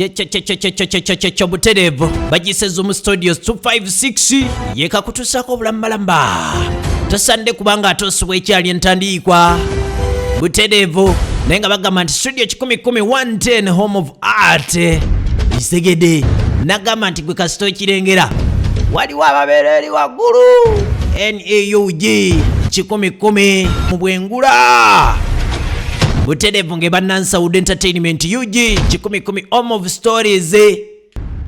Kyekyo butereevu bagiyise Zoom Studios 256 yekakutuusaako obulambalamba. Tosande kubanga ate osubwa ekyali entandiikwa butereevu, naye nga bagamba nti studio 110 home of art isegede. Nagamba nti gwe kasita okirengera waliwo ababeera eri waggulu NAUG 110 mu bwengula butereevu nga bannansaud Entertainment UG 110 home of stories,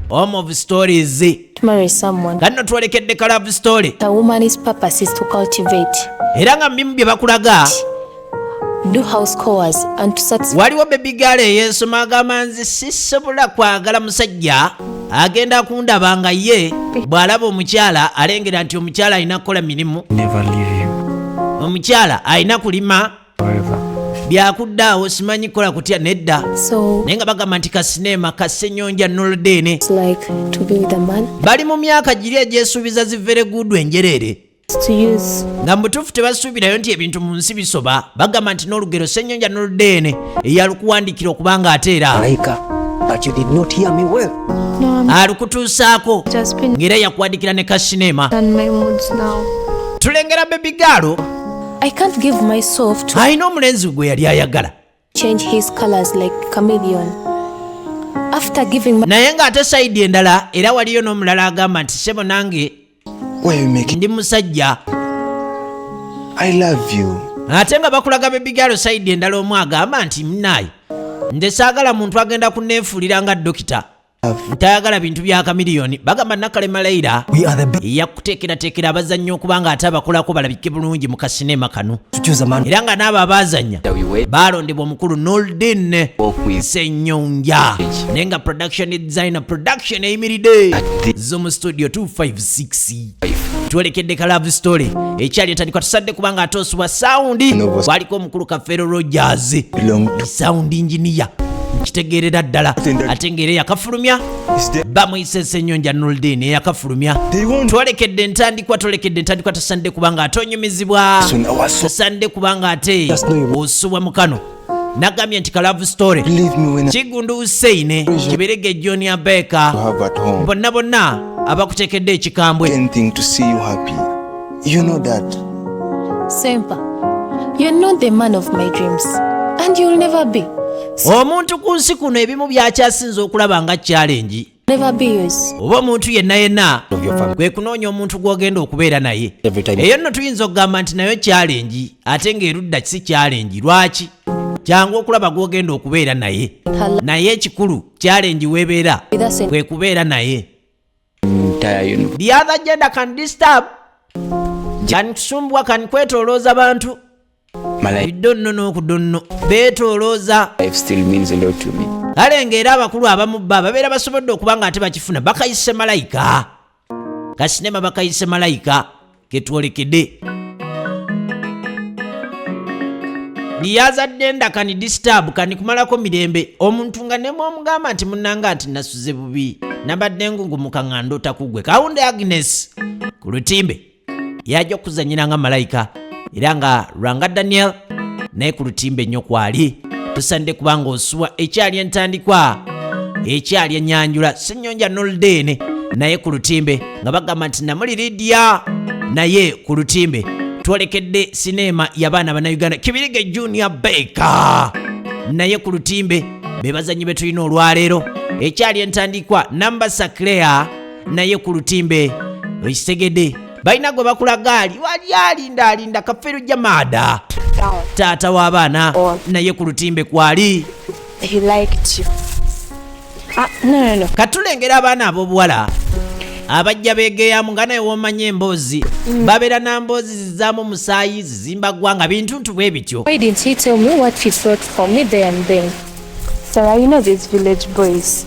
home of stories. To marry someone. Kanno twolekedde ka love story. A woman's purpose is to cultivate, Era nga mubimu bye bakulaga, do house chores, and to satisfy waliwo baby girl eyeesoma agamba, nze sisobola kwagala musajja agenda kundaba nga ye bw'alaba omukyala alengera nti omukyala alina kukola mirimu, Never leave you omukyala alina kulima, forever. Byakuddaawo simanyi kukola kutya nedda. So Naye nga bagamba nti kasinema kasenyonja Noldene. it's like to be with a man Bali mu myaka giri egyesuubiza zivere guudu enjereere, to use nga mutuufu tebasuubirayo nti ebintu mu nsi bisoba. Bagamba nti n'olugero Senyonja Noldene eyalukuwandikira okubanga ate era Malaika, but you did not hear me well. No, I'm alukutuusaako just been ng'era yakuwandikira ne kasinema. on my moods now. Tulengera baby girl I can't give myself to alina omulenzi gwe yali ayagala, change his colors like chameleon. After giving my naye ng'ate side endala era waliyo n'omulala agamba nti sebo nange Why are you making? ndi musajja. I love you. Ate nga bakulaga baby girl side endala omu agamba nti munaye nze saagala muntu agenda kuneefuulira nga dokita, ntayagala bintu bya kamiliyoni. Bagamba Nakalema Leira We are the best yakuteekerateekera abazannyi okuba nga ate abakolako balabike bulungi mu kasinema kano, to choose a man. era nga n'abo abaazannya baalondebwa omukulu Noldin Senyonja, naye nga production designer, production eyimiridde Zoom Studio 256. Twolekedde ka love story ekyali etandikwa. Tusadde kubanga ate osubwa sound, waliko omukulu Kafeero Rogers, Belong to sound engineer kitegeerera ddala, ate ng'era eyakafulumya Is there? bamuyise Senyonja Noldin eyakafulumya. They won't. Twolekedde entandikwa, twolekedde entandikwa. Tasandde kubanga ate onyumizibwa, So now I saw. tasandde kubanga ate Just know you- osubwa mukano. Nagambye nti ka love story. Believe me when I Kigundu Hussein, Kibirige John Abeka, have at home. bonna bonna abakuteekedde ekikambwe. Anything to see you happy. You know that. Sempa, you're not the man of my dreams, and you'll never be. Omuntu ku nsi kuno ebimu byakyasinza okulaba nga challenge Never be yours. oba omuntu yenna yenna Of your family. kwe kunoonya omuntu gw'ogenda okubeera naye. Every time. Eyo nno tuyinza okugamba nti nayo challenge, ate ng'erudda si challenge. Lwaki? Kyangu okulaba gw'ogenda okubeera naye, naye ekikulu challenge weebeera kwe kubeera naye. Entire universe. The other gender can disturb, can kusumbwa, can kwetoolooza bantu. My life Bidonno n'okudonno beetoolooza. still means a lot to me. Kale ng'era abakulu abamu ba babeera basobodde okuba nga ate bakifuna. Bakayise Malayika, kasinema bakayise Malayika ketwolekedde. Liyazadde nda kani disturb kani kumalako mirembe omuntu nga nemwomugamba nti munanga nti nasuze bubi, nabadde ngungumuka nga ndoota ku gwe. Kawunde Agnes ku lutimbe yajja okuzanyira nga Malayika, era nga Lwanga Daniel naye ku lutimbe nnyo kwali. Tusandde kubanga osuwa ekyali entandikwa, ekyali enyanjula. Senyonja Noldene naye ku lutimbe, nga bagamba nti Namuli Lidia naye ku lutimbe. Twolekedde sineema y'abaana bannayuganda. Kibirige Junior Baker naye ku lutimbe, be bazanyi be tulina olwaleero. Ekyali entandikwa. Nambasa Claire naye ku lutimbe. Ekitegedde balina gwe bakulaga ali wali alinda alinda. Kafeero Jamaada, taata w'abaana, naye ku lutimbe kwali. He liked you. Ah, no. Katulengera abaana ab'obuwala abajja beegeyamu nga naye womanya emboozi babeera na mboozi zizaamu musaayi, zizimba ggwanga, bintuntu bwe bityo. Why didn't he tell me what he thought for me there and then? Sarah, you know these village boys.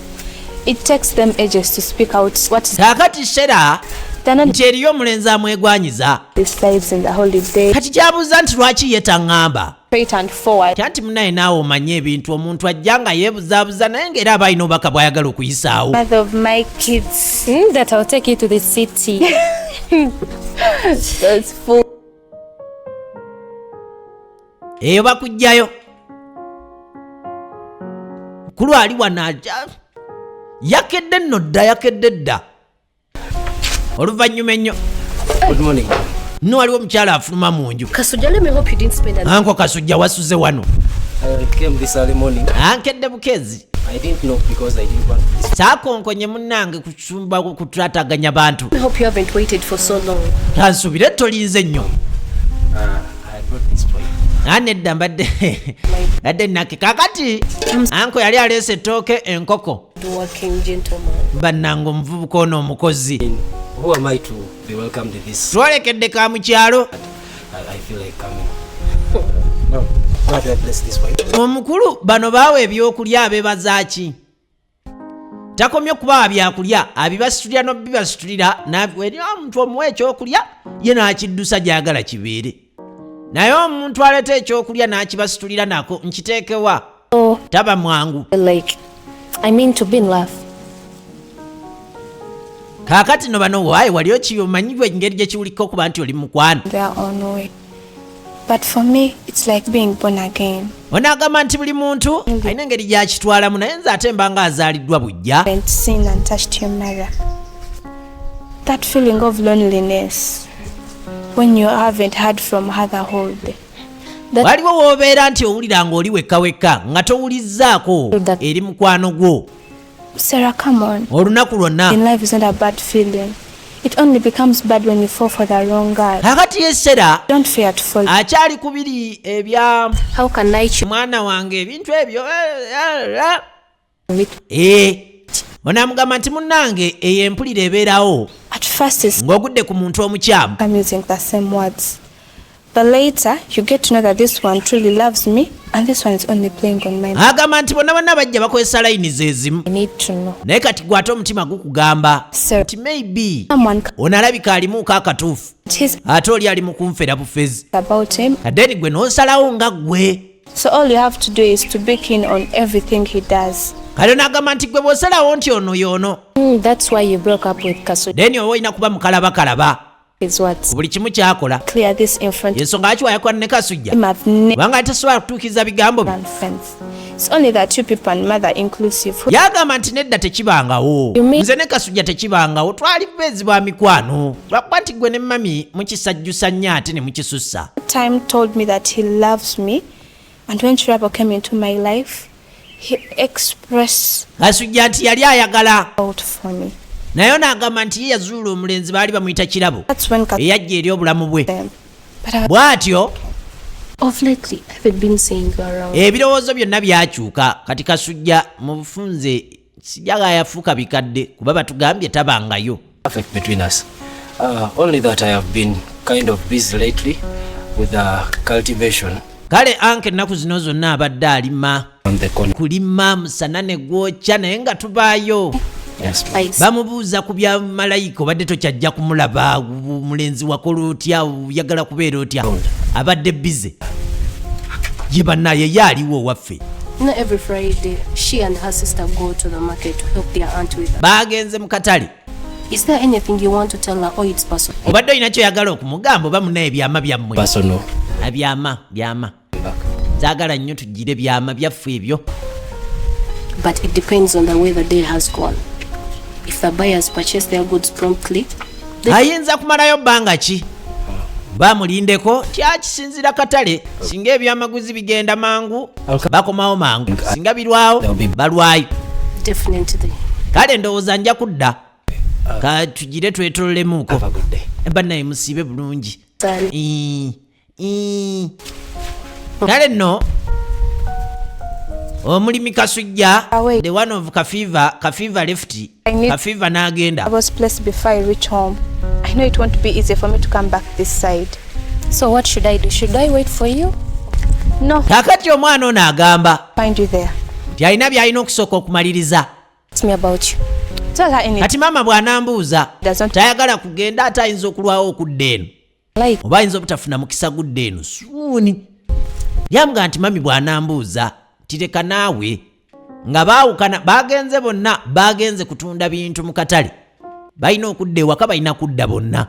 It takes them ages to speak out what is Kaakati Shera they're not nti eriyo omulenzi amwegwanyiza. these lives in the holiday. Kati kyabuuza nti lwaki ye taŋŋamba? Straight and forward. Kyanti munaye naawe omanye ebintu, omuntu ajja nga yeebuzaabuza, naye ng'era aba alina obubaka bw'ayagala okuyisaawo. Mother of my kids. That I'll take you to the city. Those fools. Eyo bakugjayo kulu ali wano aja Yakedde nno dda, yakedde dda oluvannyuma ennyo. Good morning. Nno waliwo omukyala afuluma mu nju. Kasuja, let me hope you didn't spend an Uncle Kasujja, wasuze wano? I came this early morning. Ankedde bukeezi. I didn't knock because I didn't want to. Saakonkonye munnange kusumba kutataaganya bantu. I hope you haven't waited for so long. Tansuubire tolinze nnyo. I brought this for you. Aa, nedda, mbadde nake kakati uncle yali aleese ettooke, enkoko. Working gentleman. Bannange, omuvubuka ono omukozi. Who am I to be welcomed in this? Twolekedde ka mu kyalo. I feel like coming. No, where do I place this for you? Omukulu bano baawa ebyokulya abeebazaaki, takomye okubawa byakulya, abibasitulira n'obibasitulira. Eri omuntu omuwa ekyokulya ye n'akiddusa gyagala kibeere, naye omuntu aleeta ekyokulya n'akibasitulira nako nkiteekewa Oh, taba mwangu. like, I mean to be in love. Kaakati no bano waayi wali okimanyi engeri gye kiwulikka okuba nti oli mukwano? Their own way. But for me, it's like being born again. Onaagamba nti buli muntu alina engeri gyakitwalamu, naye nze ate mba nga azaaliddwa bujja. Haven't seen and touched your mother. That feeling of loneliness when you haven't heard from her the whole day. Waliwo w'obeera nti owulira ng'oli wekka wekka nga towulizzaako eri mukwano gwo Sarah, come on. olunaku lwonna. In life is not a bad feeling. It only becomes bad when you fall for the wrong guy. Kakati yesera Don't fear to fall. akyali ku biri ebya How can I choose mwana wange ebintu ebyo eh, eh. Onaamugamba nti munnange, eyo empulira ebeerawo At first, it's ng'ogudde ku muntu omukyamu. I'm using the same words. But later, you get to know that this one truly loves me and this one is only playing on my mind. Agamba nti bonna bonna bajja bakozesa layini ze zimu. I need to know. Naye kati gwe ate omutima gukugamba Sir. nti maybe Someone ono alabika alimuuko akatuufu, his ate oli ali mu kunfera bufezi. about him. Kadeni gwe n'osalawo nga ggwe. So all you have to do is to be keen on everything he does. Kale n'agamba nti gwe bw'osalawo nti ono y'ono, That's why you broke up with Kasuja. then oba olina kuba mukalabakalaba Is what? ku buli kimu kyakola. Clear this in front of Ensonga lwaki wayakwana ne Kasujja, him. I've never kubanga tasobola kutuukiriza bigambo bye. been friends. It's only that you people and mother inclusive who Yagamba nti nedda, tekibangawo. You mean- Nze ne Kasujja tekibangawo, twali bubeezi bwa mikwano, lwakuba nti gwe ne mami mukisajjusa nnyo ate ne mukisussa. time told me that he loves me. And when Chirabo came into my life, he expressed Kasujja nti yali ayagala out for me. naye onaagamba nti ye yazuula omulenzi baali bamuyita Kirabo That's when Kasujja eyajja eri obulamu bwe them. But I bw'atyo. Of lately, I haven't been seeing you around. Ebirowoozo byonna byakyuka. Kati Kasujja mu bufunze sijaga yafuuka bikadde kuba batugambye tabangayo. Perfect between us. Only that I have been kind of busy lately with the cultivation Kale uncle ennaku zino zonna abadde alima on the corner. kulima musana ne gwokya, naye nga tubaayo. Yes. I see. Bamubuuza ku bya malayika, obadde tokyajja kumulaba, mulenzi wakola otya, oyagala kubeera otya? Abadde busy ye bannaye, ye aliwo owaffe. Not every Friday, she and her sister go to the market to help their aunt with her. Bagenze mu katale. Is there anything you want to tell her or it's personal? Obadde olina kyoyagala okumugamba oba munaye byama byammwe? Personal. Byama byama. Back. Zaagala nnyo tugire byama byaffe ebyo. But it depends on the way the day has gone. If the buyers purchase their goods promptly, then Ayinza kumalayo bbanga ki? Bamulindeko kyakisinzira katale, singa ebyamaguzi bigenda mangu bakomawo mangu, singa birwawo balwayo. Definitely. Kale ndowooza nja kudda, ka tugire twetololemuuko. Have a good day. Bannaye musiibe bulungi. Then Ii, ii. Kale nno omulimi Kasujja, Away. the one of Kafiva, Kafiva left. I need- Kafiva n'agenda. I was placed before I reach home. I know it won't be easy for me to come back this side. So what should I do? Should I wait for you? No, Kaakati omwana ono agamba find you there. nti alina by'alina okusooka okumaliriza. Ask me about you. Tell her anything. Kati maama bw'anambuuza, Doesn't- tayagala kugenda, ate ayinza okulwawo okudda eno Like oba ayinza obutafuna mukisa gudda eno suuni. Yamugamba nti mami bw'anambuuza tireka naawe nga baawukana. Bagenze bonna, bagenze kutunda bintu mu katale, balina okudda ewaka, balina kudda bonna.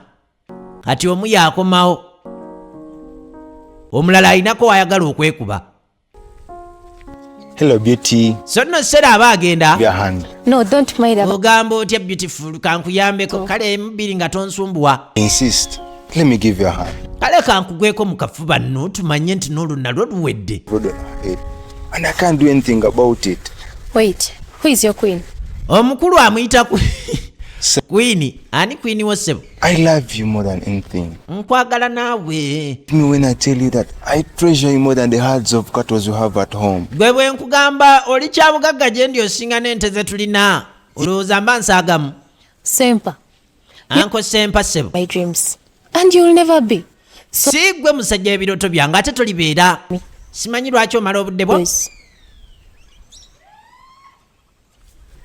Kati omu yakomawo, omulala alinako wayagala okwekuba. Hello, beauty. So nno sera aba agenda. Your hand. No, don't mind about Ogamba otya beautiful, kankuyambeko kale emubiri nga tonsumbuwa. Insist. Let me give you a hand. Kale kankugweko mu kafuba nno tumanye nti n'olwo nalwo luwedde. Road on her head. And I can't do anything about it. Wait, who is your queen? Omukulu amuyita ku Sir. Queen. Ani queen wo ssebo? I love you more than anything. Nkwagala naawe. Me when I tell you that I treasure you more than the herds of cattle you have at home. Gwe bwe nkugamba oli kyabugagga gye ndi osinga n'ente ze tulina, olowooza mba nsaagamu? Sempa, Anko Sempa ssebo. my dreams. And you'll never be. So Si gwe musajja w'ebirooto byange ate tolibeera. Simanyi lwaki omala obudde bwo. yes.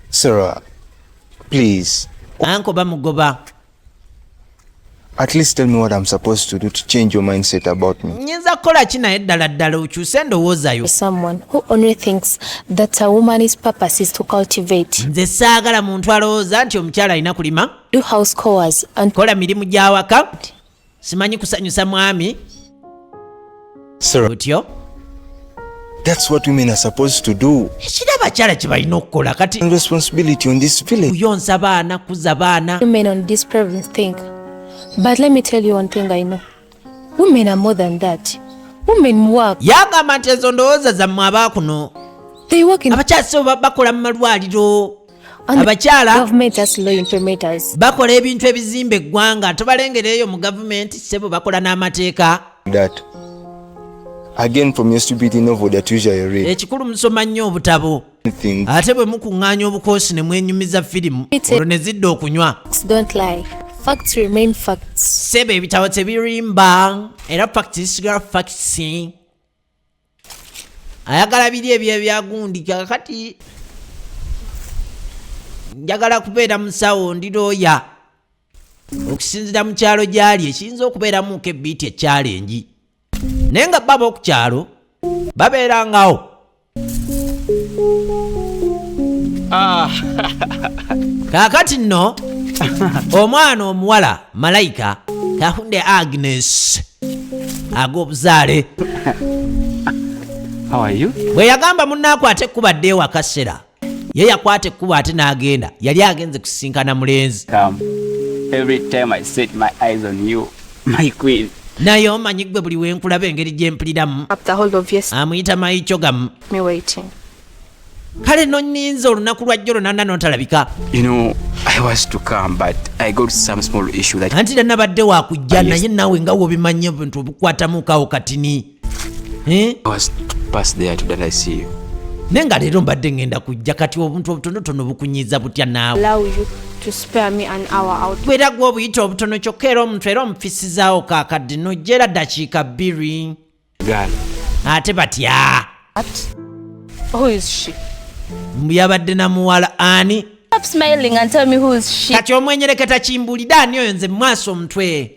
Sarah, please, Anko bamugoba. at least tell me what I'm supposed to do to change your mindset about me. Nnyinza kukola ki naye ddala ddala okyuse endowooza yo? Someone who only thinks that a woman's purpose is to cultivate, Nze saagala muntu alowooza nti omukyala alina kulima, do house chores, and kola mirimu gy'awaka, simanyi kusanyusa mwami. Sarah, Otyo that's what women are supposed to do. ekiri abakyala kye balina okukola kati And responsibility on this village. kuyonsa baana, kuza baana. women on this province think. But let me tell you one thing I know. Women are more than that. Women work. Yagamba nti ezo ndowooza zammwe abaakuno. They work in Abakyala sebo bakola mu malwaliro. and Abakyala government as law implementers. bakola ebintu ebizimba eggwanga, tobalengera eyo mu gavumenti sebo bakola n'amateeka. That. Again, from your stupid novel that usually read. Ekikulu musoma nnyo obutabo. Anything. Ate bwe mukuŋŋaanya obukoosi ne mwenyumiza firimu olwo ne zidda okunywa. Facts don't lie. Facts remain facts. Sebo ebitabo tebirimba era facts zisigala facts. Ayagala biri ebyo ebyagundi. Kakati njagala kubeera musawo, ndi looya. Okusinziira mu kyalo gy'ali ekiyinza okubeeramuko ebiiti ekyalengi, naye nga baba oku kyalo babeerangawo. Kaakati nno omwana omuwala Malayika Kahunde Agnes ag'obuzaale. How are you? Bwe yagamba munnaakwata ekkubo adde ewaka, sera ye yakwata ekkubo ate n'agenda. Yali agenze kusisinkana mulenzi. Come. Every time I set my eyes on you, my queen. Naye omanyi gwe buli wenkulaba engeri gye mpuliramu. Up the whole of yesterday, Amuyita mayico gamu. me waiting. Kale nonninze olunaku lwajjo lwonna n'otalabika. You know, I was to come, but I got some small issue that Anti era nabadde wakujja. Yes. Naye naawe nga wobimanyi ebintu obukwatamukawo katini. Eh? I was to pass there to that I see you. Naye nga leero mbadde ngenda kujja, kati obuntu obutonotono bukunyiiza butya naawe? Allow you to spare me an hour out. Bwera gwe obuyita obutono, kyokka era omuntu era omufisizaawo kaakadde nojja era ddakiika 2. Girl, Ate batya? Who is she? Mbu yabadde na muwala ani? Stop smiling and tell me who is she. Kati omwenyereketa kimbulidde ani oyo, nze mumaaso omutwe.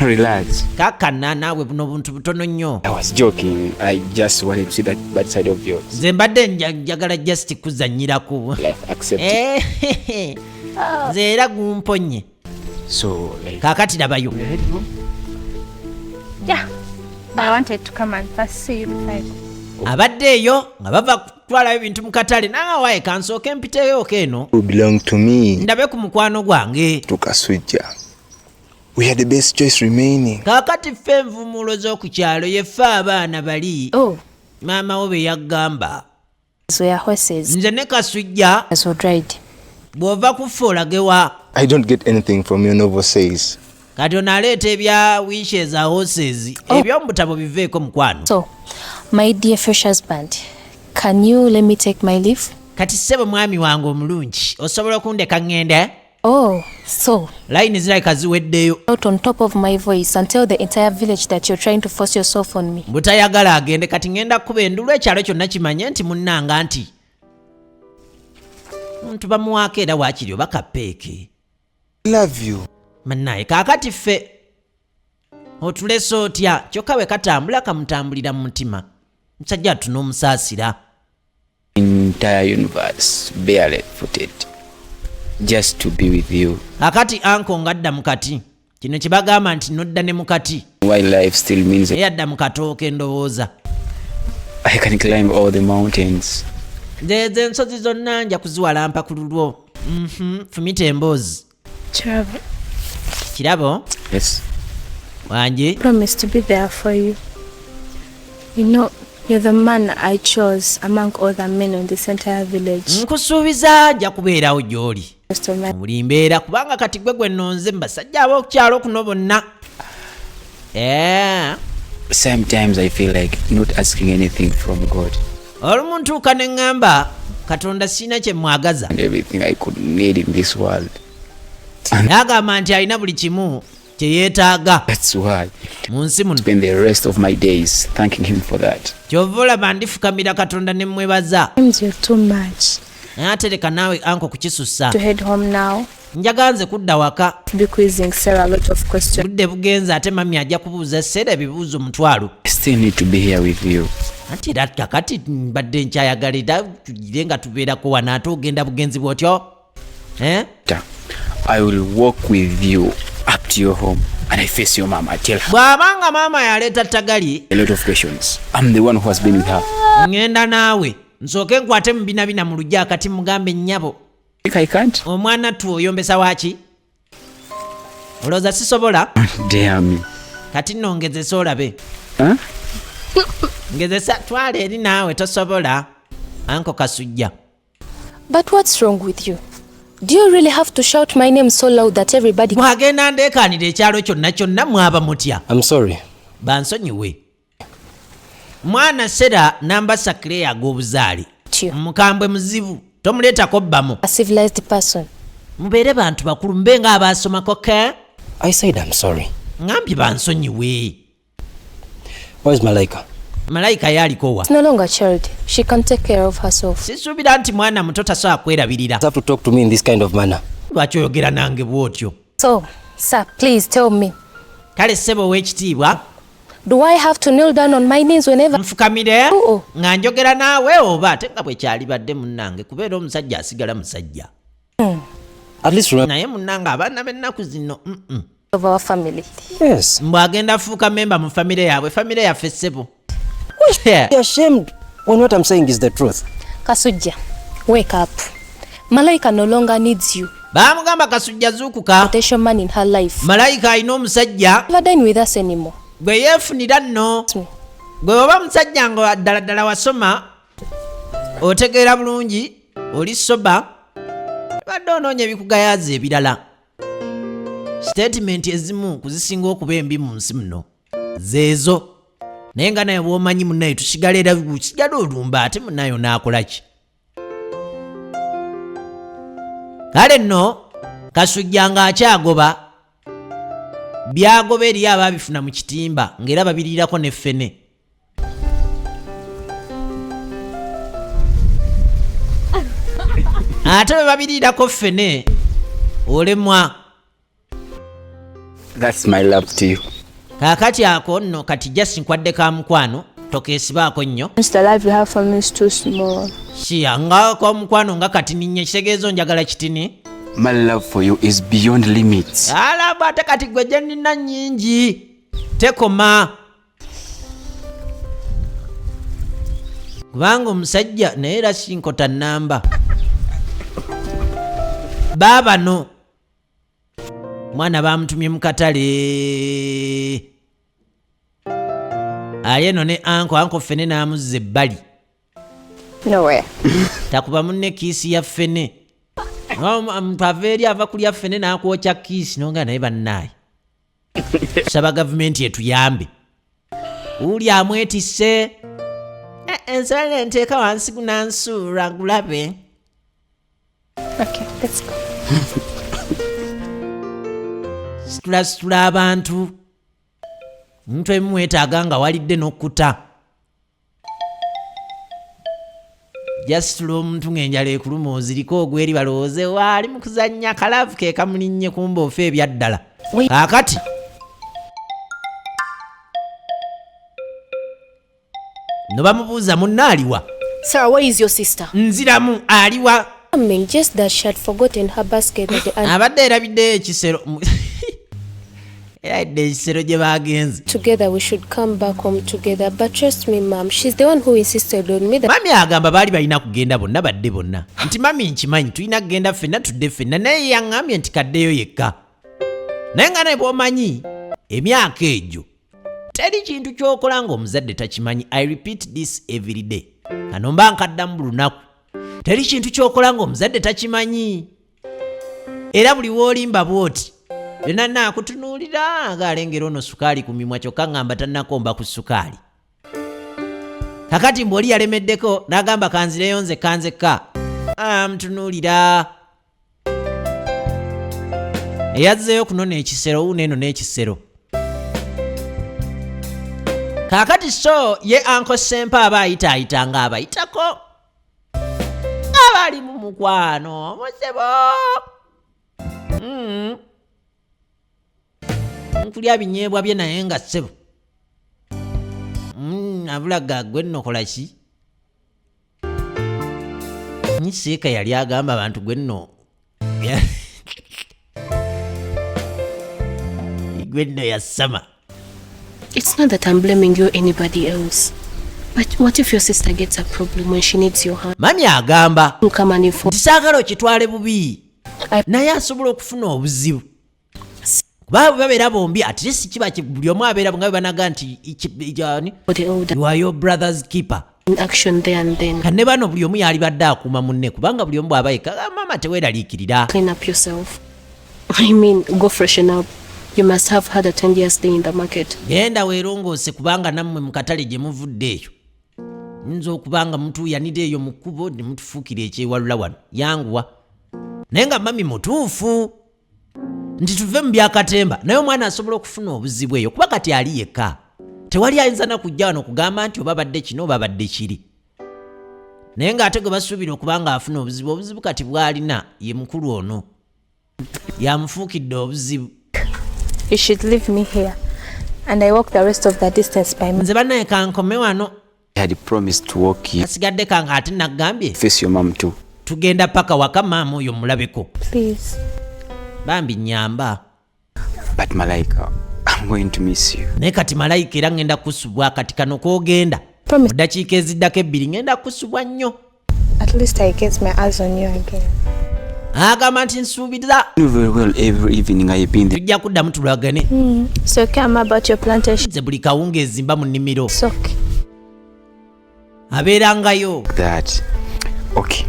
Relax. Kakana naawe, buno buntu butono nnyo. I was joking. I just wanted to see that bad side of yours. Nze mbadde njagala just kuzannyirako. Life accept it. Eh, nze era gumponye. So, like, Kaakati labayo. Yeah. But I wanted to come and first see you before I go. Abadde eyo nga bava kutwalayo ebintu mu katale, naawaye kansooke mpiteyooko eno You belong to me. ndabe ku mukwano gwange. To Kasujja. We had the best choice remaining. Kaakati ffe envumuulo z'oku kyalo yeffe abaana bali Oh, maama wo be yaggamba. we are horses. Nze ne Kasujja. As we ride. Bw'ova kuffe olagewa? I don't get anything from your novel says. Kati ono aleeta ebya wishes a horses. Oh. Ebyomubutabo biveeko mukwano. So, my dear fresh husband, can you let me take my leave? Kati ssebo mwami wange omulungi, osobola okundeka ŋŋende? Oh, so Layini zirabika ziweddeyo. out on top of my voice and tell the entire village that you're trying to force yourself on me. Butayagala agende, kati ŋŋenda kuba endulu ekyalo kyonna kimanye nti munnanga nti muntu bamuwaako era waakiri oba kapeeke. I love you. Mannaye kaakati ffe otulese otya? Kyokka bwe katambula kamutambulira mu mutima, musajja atunomusaasira. Entire universe barely footed just to be with you. Akati anko ngadda mu kati, kino kye bagamba nti nodda ne mu kati. Why life still means Naye adda mu katooke ndowooza. I can climb all the mountains. Nze ensozi zonna nja kuziwalampa ku lulwo. Fumita emboozi. Trevor, Kirabo. Yes. Wangi. Promise to be there for you. You know, you're the man I chose among all the men in this entire village. Nkusuubiza nja kubeerawo gy'oli Rest of my mu buli mbeera, kubanga kati gwe gwe nnonze mu basajja ab'okukyalo kuno bonna. Eh, Sometimes I feel like not asking anything from God olumu ntuuka ne ŋŋamba Katonda sirina kye mwagaza. and everything I could need in this world. N'agamba nti alina buli kimu kye yeetaaga That's why mu nsi muno. I spend the rest of my days thanking Him for that. Kyova olaba ndifukamira Katonda ne mwebaza. Sometimes you're too much. Naye ate leka naawe uncle kukisussa. To head home now. Njagala nze kudda waka. To be quizzing Sarah a lot of questions. Budde bugenze, ate mami ajja kubuuza Seera ebibuuzo 10,000. I still need to be here with you. Anti era kakati mbadde nkyayagala era tugire nga tubeerako wano, ate ogenda bugenzi bwotyo, Eh? Ta, I will walk with you up to your home and I face your mom. I tell her Bw'abanga maama yaleeta tagali a lot of questions. I'm the one who has been with her. Ŋŋenda naawe nsooke nkwate mu binabina mu lujja akati mugambe, nnyabo, Think I can't? omwana tu oyombesa waaki? Olowooza sisobola? Dare me. Kati nno ngezesa olabe. Huh? Ngezesa, twala eri naawe, tosobola, uncle Kasujja. But what's wrong with you? Do you really have to shout my name so loud that everybody Mwagenda ndeekaanira ekyalo kyonna kyonna, mwaba mutya? I'm sorry. Bansonyiwe. Mwana Sera Nambasa Clay ag'obuzaale you? mukambwe muzibu, tomuleetako bbamu. A civilized person. Mubeere bantu bakulu, mube ng'abaasomako ke. I said I'm sorry. Ŋambye bansonyiwe. Where's Malaika? Malayika yalikowa? It's no longer a child. She can take care of herself. Sisuubira nti mwana muto, tasobola kwerabirira. You have to talk to me in this kind of manner. Lwaki oyogera nange bw'otyo? So, sir, please tell me. Kale ssebo ow'ekitiibwa, Do I have to kneel down on my knees whenever? nfukamire Oh, oh. nga njogera naawe oba? Ate nga bwe kyalibadde munnange, kubeera omusajja asigala musajja. At least remember. Naye munnange abaana b'ennaku zino, Of our family. Yes. Mbw'agenda afuuka memba mu famire yaabwe, famire yaffe ssebo. Be ashamed when what I'm saying is the truth. Kasujja, wake up. Malaika no longer needs you. Baamugamba, Kasujja zuukuka. Potential man in her life. Malayika alina omusajja Never dine with us anymore. gwe yeefunira nno. Gwe oba musajja nga ddala ddala wasoma, otegeera bulungi, oli soba, badde onoonya ebikugayaza ebirala. Sitatimenti ezimu kuzisinga okuba embi mu nsi muno zeezo, naye nga naye bw'omanyi munnaye tusigala era usigala olumba, ate munnaye onaakola ki? Kale nno Kasujja ng'akyagoba byagoba, eriyo abaabifuna mu kitimba ng'era babiriirako ne ffene. Ate bwe babiriirako ffene olemwa. That's my love to you. Kaakati ako nno kati jasi nkwadde ka mukwano, tokeesibaako nnyo. The love you have for me is too small. Siya nga komukwano nga katini nnyo, ekitegeeza onjagala kitini. My love for you is beyond limits. Alaba ate kati gwe gye nnina nnyingi tekoma, kubanga omusajja naye era sinkota nnamba. Baabano mwana bamutumye mu katale, ali eno ne uncle, uncle ffene n'amuzza ebbali. Nowhere. Takuba munne kiss ya ffene. Omuntu ava eri ava kulya ffene n'akwokya kiss nonga. Naye bannaaye, saba gavumenti etuyambe, uli amwetisse. Eh, ensala enteeka wansi gunansuula gulabe. Okay, let's go. Situlasitula abantu, omuntu ebimu weetaaga nga walidde n'okkuta. Jasitula omuntu ng'enjala ekuluma, oziriko ogweri balowooze waali mu kuzannya ka love ke kamulinnye, kumba ofa ebyaddala. Kaakati no bamubuuza, munne aliwa? Sarah, where is your sister? Nziramu, aliwa? Coming, just that she had forgotten her basket at the Abadde erabiddeyo ekisero. Era dde ekisero gye bagenze. Together we should come back home together. But trust me, Mom, she's the one who insisted on me that Mami agamba baali balina kugenda bonna, badde bonna, nti mami nkimanyi tulina kugenda ffenna, tudde ffenna, naye yaŋŋambye nti kaddeyo yekka. Naye nga naye bw'omanyi emyaka egyo teri kintu ky'okola ng'omuzadde takimanyi. I repeat this every day, kano mba nkaddamu buli lunaku, teri kintu ky'okola ng'omuzadde takimanyi. Era buli w'olimba bw'oti byonna naakutunuulira ng'alengera ono sukaali ku mimwa, kyokka ŋŋamba tannakomba ku sukaali. Kakati mbw'oli yalemeddeko n'agamba kanzireyo nze kanzekka, amutunuulira eyazzeeyo kunona ekisero wuuno eno n'ekisero. Kaakati so ye Uncle Sempa aba ayitaayita nga abayitako, aba ali mu mukwano omusebo. Nkulya binyeebwa bye naye nga ssebo. Abulaga gwe nno kola ki? Nseeka yali agamba abantu gwe nno gwe nno yasama. It's not that I'm blaming you or anybody else. But what if your sister gets a problem when she needs your hand? Mami agamba Who come and inform nti saagala okitwale bubi, naye asobola okufuna obuzibu kuba bwe babeera bombi, at least kiba buli omu abeera nga bwe banaga nti ani? the older You are your brother's keeper. In action there and then. Kanne bano buli omu yalibadde akuuma munne, kubanga buli omu bw'aba yekka, "Ah, mama teweeraliikirira." Clean up yourself. I mean, go freshen up. You must have had a 10 year stay in the market. Genda weerongoose, kubanga nammwe mu katale gye muvudde eyo nyinza okuba nga mutuuyanira eyo mu kkubo ne mutufuukira ekyewalula wano, yanguwa. Naye nga mami mutuufu nti tuve mu byakatemba, naye omwana asobola okufuna obuzibu eyo kuba kati ali yekka, tewali ayinza na kujja wano kugamba nti oba badde kino oba badde kiri. Naye ng'ate gwe basuubira okuba nga afuna obuzibu, obuzibu kati bw'alina ye mukulu ono yamufuukidde obuzibu. You should leave me here. And I walk the rest of the distance by Nze bannaye kankome wano. I had promised to walk you. Kasigadde kange ate naggambye Face your mom too. tugenda paka waka, maama oyo mulabeko. Please. Bambi nyamba. But Malaika, I'm going to miss you. Naye kati Malayika, era ngenda kusubwa kati kano koogenda. Promise. Mu ddakiika eziddako 2 ngenda kusubwa nnyo. At least I get my eyes on you again. Agamba nti nsuubiriza You know very well every evening I've been there. tujja kuddamu tulagane. So come about your plantation. Nze buli kawungeezi mba mu nnimiro. It's okay. Abeerangayo. That okay.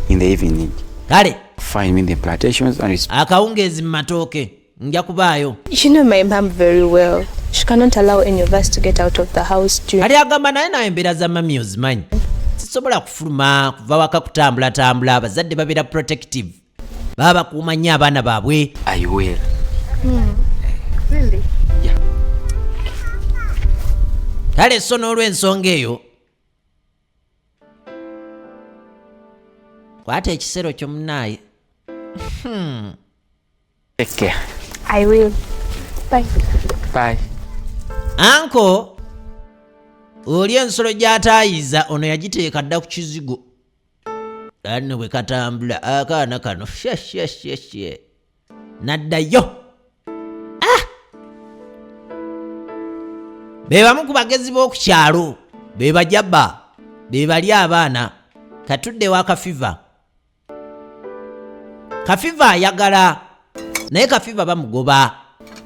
In the evening, Kale. find me in the plantations and it's Akawungeezi mu matooke nja kubaayo. You know my mom very well. She cannot allow any of us to get out of the house during Kali agamba naye nawe embeera za mami ozimanyi, sisobola kufuluma kuva waka kutambulatambula, abazadde babeera protective, baba bakuuma nnyo abaana baabwe. I will. Really? Yeah. Kale so n'olw'ensonga eyo kwata ekisero kyo munaaye. Take care. I will. Bye. Bye. Uncle oli ensolo gy'ataayiza ono yagiteeka dda ku kizigo, anno bwe katambula akaana kano sheshesheshe naddayo. Ah! Be bamu ku bagezi b'oku kyalo, be bajaba, be bali abaana. Katudde wa Kafiva. Kafiva ayagala, naye Kafiva bamugoba.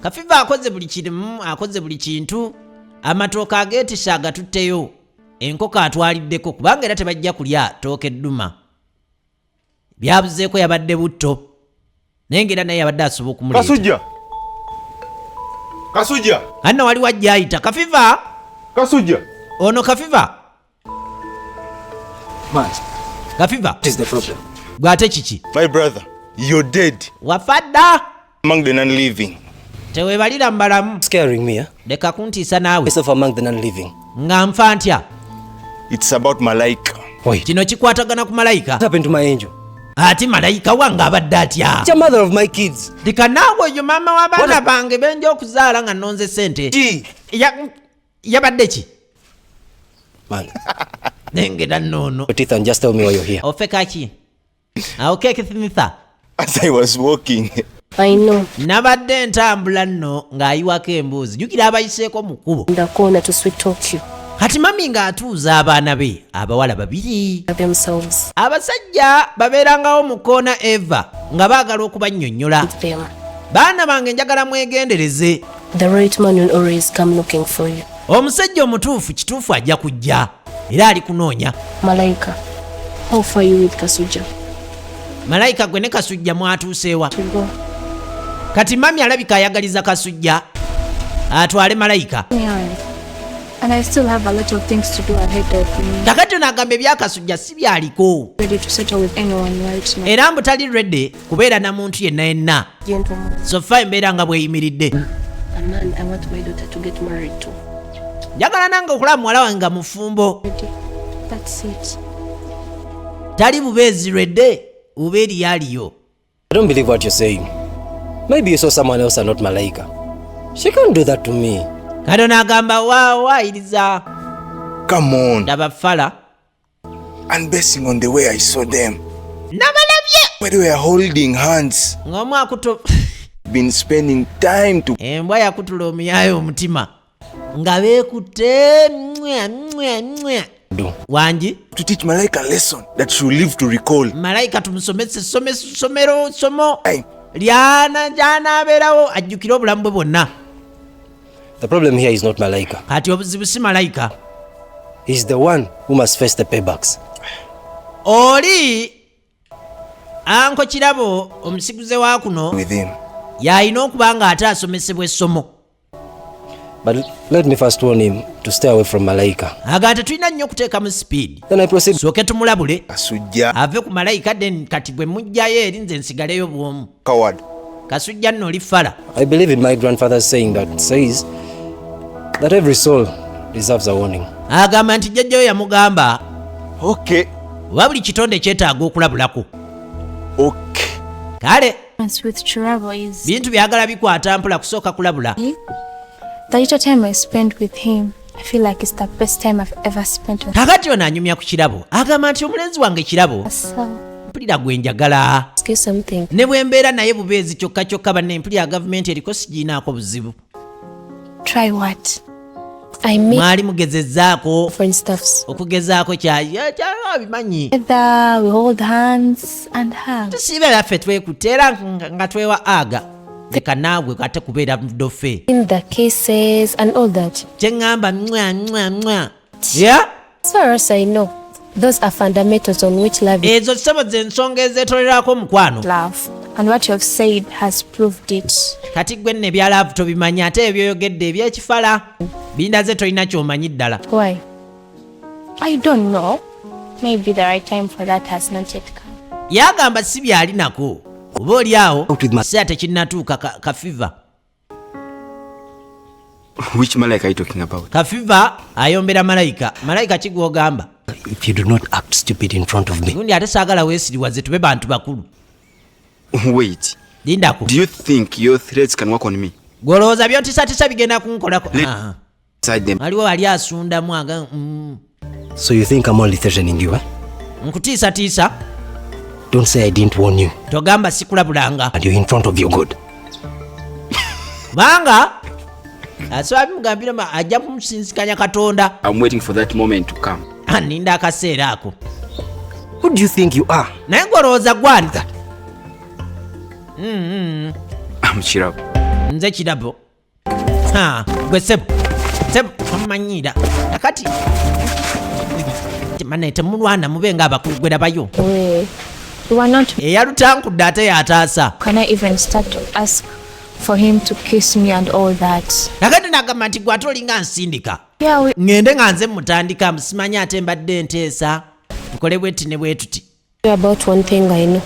Kafiva akoze buli kirimu, akoze buli kintu, amatooke ageetisa agatutteyo, enkoko atwaliddeko, kubanga era tebajja kulya tooke edduma. Byabuzeeko yabadde butto, naye ng'era naye yabadde asobola okumuleeta. Kasujja! Kasujja! Anna waliwo ajja ayita Kafiva. Kasujja! Ono Kafiva. Man, Kafiva. what is the problem? Gwate kiki? My brother, you're dead. Wafa dda. Among the non-living. Teweebalira mbalamu. Scaring me, eh? Leka kuntiisa naawe. Myself among the non-living. Nga nfa ntya? It's about Malaika. Wait. Kino kikwatagana ku Malayika. What happened to my angel? Ate Malayika wange abadde atya? It's your mother of my kids. Leka naawe, oyo maama w'abaana bange benja okuzaala nga nnonze sente. Gee. Yabadde ki? Man, Nengera nnoono. your teeth and just tell me why you're here. Ofe kaki awo keekithinitha. As I was walking, I know. Nabadde ntambula nno ng'ayiwako embuuzi, jjukira abayiseeko mu kkubo. In the corner to sweet talk you Kati mami ng'atuuza abaana be abawala babiri. themselves. Abasajja babeerangawo mu kkoona eva nga baagala okubannyonnyola. Them. Baana bange, njagala mwegendereze. The right man will always come looking for you. Omusajja omutuufu kituufu ajja kujja era ali kunoonya. Malaika, how far are you with Kasuja? Malayika, gwe ne Kasujja mwatuuseewa? To go. Kati mami alabika ayagaliza Kasujja atwale Malayika. Yeah. And I still have a lot of things to do ahead of me. Kakati onagamba ebyakasujja si byaliko. Ready to settle with anyone right now. Era mbu tali ready kubeera na muntu yenna yenna. Gentleman. So far embeera nga bweyimiridde. A man I want my daughter to get married to. Njagala nange okulaba muwala wange nga mufumbo. Ready. That's it. Tali bubeezi ready oba eriyaliyo. I don't believe what you're saying. Maybe you saw someone else and not Malaika. She can't do that to me. Kati onagamba waayiriza. Come on. Ndaba fala. And basing on the way I saw them, Nabalabye where they were holding hands, ng'omu akuto been spending time to embwa yakutula omuyaayo omutima nga beekutte mwa mwa mwa. Do. Wangi. To teach Malaika a lesson that she'll live to recall. Malayika tumusomese somero somo Hey. lyana gy'anaabeerawo ajjukire obulamu bwe bwonna. The problem here is not Malaika. Kati obuzibu si Malayika. He's the one who must face the paybacks. Oli uncle Kirabo omusiguze wa kuno With him. yalina okuba nga ate asomesebwa essomo. But let me first warn him to stay away from Malaika. Aga tetulina nnyo okuteekamu speed. Then I proceed Sooke tumulabule Kasujja ave ku Malayika, then kati bwe mugjayo eri nze nsigaleyo bwomu. Coward. Kasujja nno oli fala. I believe in my grandfather's saying that says that every soul deserves a warning. Agamba nti jjajjayo yamugamba oba buli kitonde kyetaaga okulabulako. Kale. With Chirabo is Bintu byagala bikwata mpola, kusooka kulabula. The little time I spend with him, I feel like it's the best time I've ever spent with Kakati ono anyumya ku Kirabo, agamba nti omulenzi wange Kirabo myself. mpulira gwe njagala. Ask you something. Ne bwe mbeera naye bubeezi kyokka kyokka, banne mpulira gavumenti eriko sigiinaako buzibu. Try what? I mean, Mwali mugezezzaako different stuffs. okugezaako kyabimanyi. Together, we hold hands and hug. Tusiiba byaffe twekutte era nga twewa aga leka naawe ate kubeera dofe. In the cases and all that. Kyeŋŋamba mwa mwa mwa ya. As far as I know, those are fundamentals on which love is Ezo ssebo ze ensonga ezeetolerako omukwano. Love. And what you have said has proved it. Kati gwe nno ebya love tobimanyi, ate ebyoyogedde ebyekifala bindaze tolina kyomanyi ddala. Why? I don't know. Maybe the right time for that has not yet come. Yagamba si byali nako oba oli awo Out with my- kiseera tekinnatuuka kafiva. Which Malaika are you talking about? Kafiva ayombera Malayika. Malayika kigwogamba? If you do not act stupid in front of me, Gundi ate saagala weesiriwaze, tube bantu bakulu. Wait. Lindako. Do you think your threats can work on me? Gwolowooza byontisatisa bigenda kunkolako? Ah. Inside them. Waliwo wali asundamu aga. So you think I'm only threatening you, eh? Nkutiisatiisa. Don't say I didn't warn you. Togamba sikulabulanga. And you're in front of your God. Kubanga asobola bimugambira ajja kumusinsikanya Katonda. I'm waiting for that moment to come. Ah, ninda akaseera ako. Who do you think you are? Naye gwolowooza gwani? I'm Chirabo. Nze Kirabo. Ha, gwe sebo sebo tomanyiira kakati mane temulwana, mube nga abakulu gwerabayo. We, we were not. Eyalutankudde ate yataasa. Can I even start to ask for him to kiss me and all that? Kakati nagamba nti gwe ate olinga nsindika. Yeah, we Ŋŋende nga nze mutandika musimanyi ate mbadde nteesa tukole bweti ne bwe tuti. About one thing I know.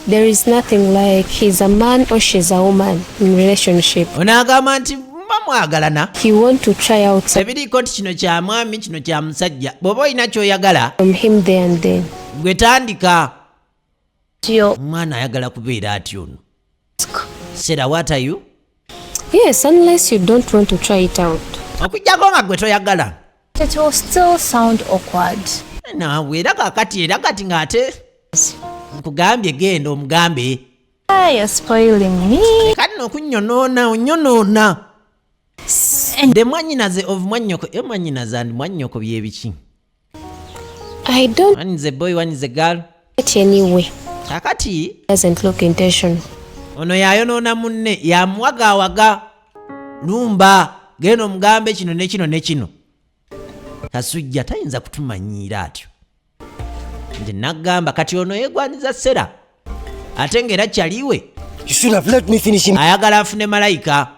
There is nothing like he's a man or she's a woman in relationship. Onaagamba nti muba mwagalana. If you want to try out Tebiriiko nti kino kya mwami, kino kya musajja. Bw'oba olina ky'oyagala, from him there and then. gwe tandika. Yo, Omwana ayagala kubeera atyo ono sera, what are you? Yes, unless you don't want to try it out. Okuggyako nga gwe toyagala. It will still sound awkward. Naawe era kakati era kati ng'ate nkugambye genda omugambe. Ah, you're spoiling me. Kati nokunyonoona onyonoona the mwanyinaze of mwanyoko e mwanyinaze and mwanyoko byebiki? I don't One is a boy, one is a girl. get anyway. Kakati Doesn't look intentional. Ono yayonoona munne, yamuwagaawaga lumba genda omugambe kino ne kino ne kino. Kasujja tayinza kutumanyiira atyo. Nze naggamba kati ono yeegwaniza sera ate ng'era kyaliwe. You should have let me finish him. Ayagala afune Malayika.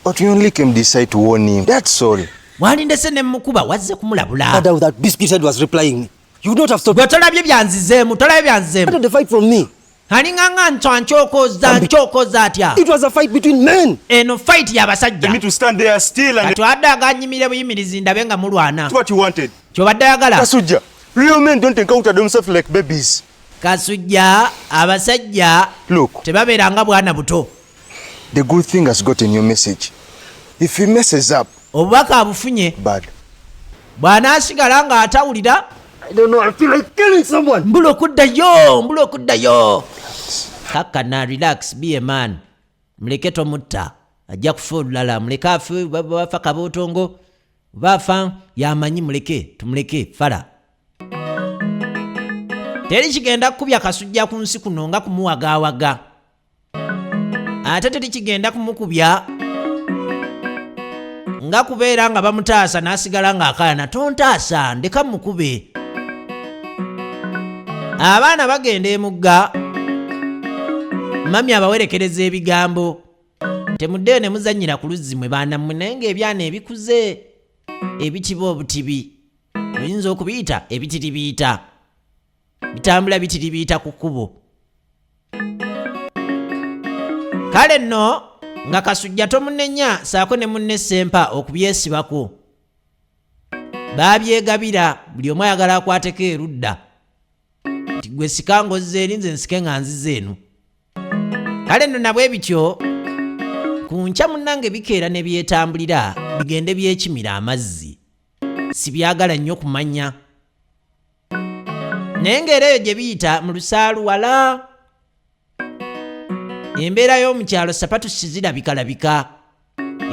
But we only came this side to warn him. That's all. Wandindese ne mukuba, wazze kumulabula. Father, that biscuit head was replying me. You would not have stopped Gwe tolabye byanzizeemu, tolabye byanzizeemu. the fight from me. Alinganga ntwa nkyokoza nkyokoza atya. It was a fight between men. Eno fight y'abasajja. Me to stand there still and Kati wadde aganyimire buyimirizi ndabe nga mulwana. what you wanted. Kyobadde ayagala. Kasuja, real men don't encounter themselves like babies. Kasujja, abasajja Look, tebabeera nga bwana buto. the good thing has gotten your message. If he messes up, Obubaka abufunye. bad. Bw'anaasigala ng'atawulira. I don't know. I feel like killing someone. Mbula okuddayo, mbula okuddayo. Kakkana, relax, be a man. Muleke, tomutta, ajja kufa olulala. Muleke afe, bafa kabootongo, baafa yamanyi. Muleke, tumuleke fala. Teri kigenda kukubya Kasujja ku nsi kuno nga kumuwagaawaga, ate teri kigenda kumukubya nga kubeera nga bamutaasa n'asigala ng'akaayana, tontaasa, ndeka mukube. Abaana bagenda emugga, mami abawerekereza ebigambo, temuddeyo ne muzannyira ku luzzi mwe baana mmwe. Naye ng'ebyana ebikuze ebitiba obutibi, oyinza okubiyita ebitiribiita, bitambula bitiribiita ku kkubo. Kale nno nga Kasujja tomunenya, saako ne munne Sempa okubyesibako baabyegabira, buli omu ayagala akwateko erudda nti gwe sika ngozza eri, nze nsike nga nziza eno. Kale nno nabwe bityo ku nkya munnange bikeera ne byetambulira bigende byekimira amazzi. Si byagala nnyo kumanya, naye ng'era eyo gye biyita mu lusaalu wala, embeera y'omukyalo, sapatu sizirabikalabika,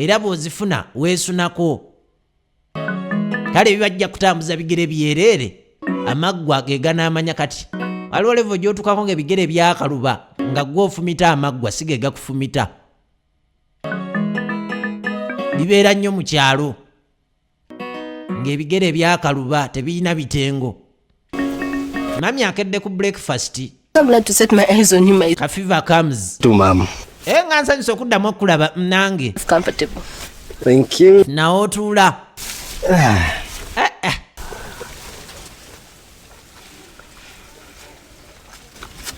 era bw'ozifuna weesunako. Kale bibajja kutambuza bigere byereere, amaggwa ge ganaamanya. Kati waliwo level gy'otuukako ng'ebigere byakaluba, nga gwe ofumita amaggwa, si ge gakufumita. Bibeera nnyo mu kyalo ng'ebigere byakaluba, tebirina bitengo. Mami akedde ku breakfast. I'm glad to set my eyes on you, my Ka fever comes. Too, mom. E nga nsanyusa okuddamu okulaba nange. Comfortable. Thank you. Nawe otuula. Eh, eh.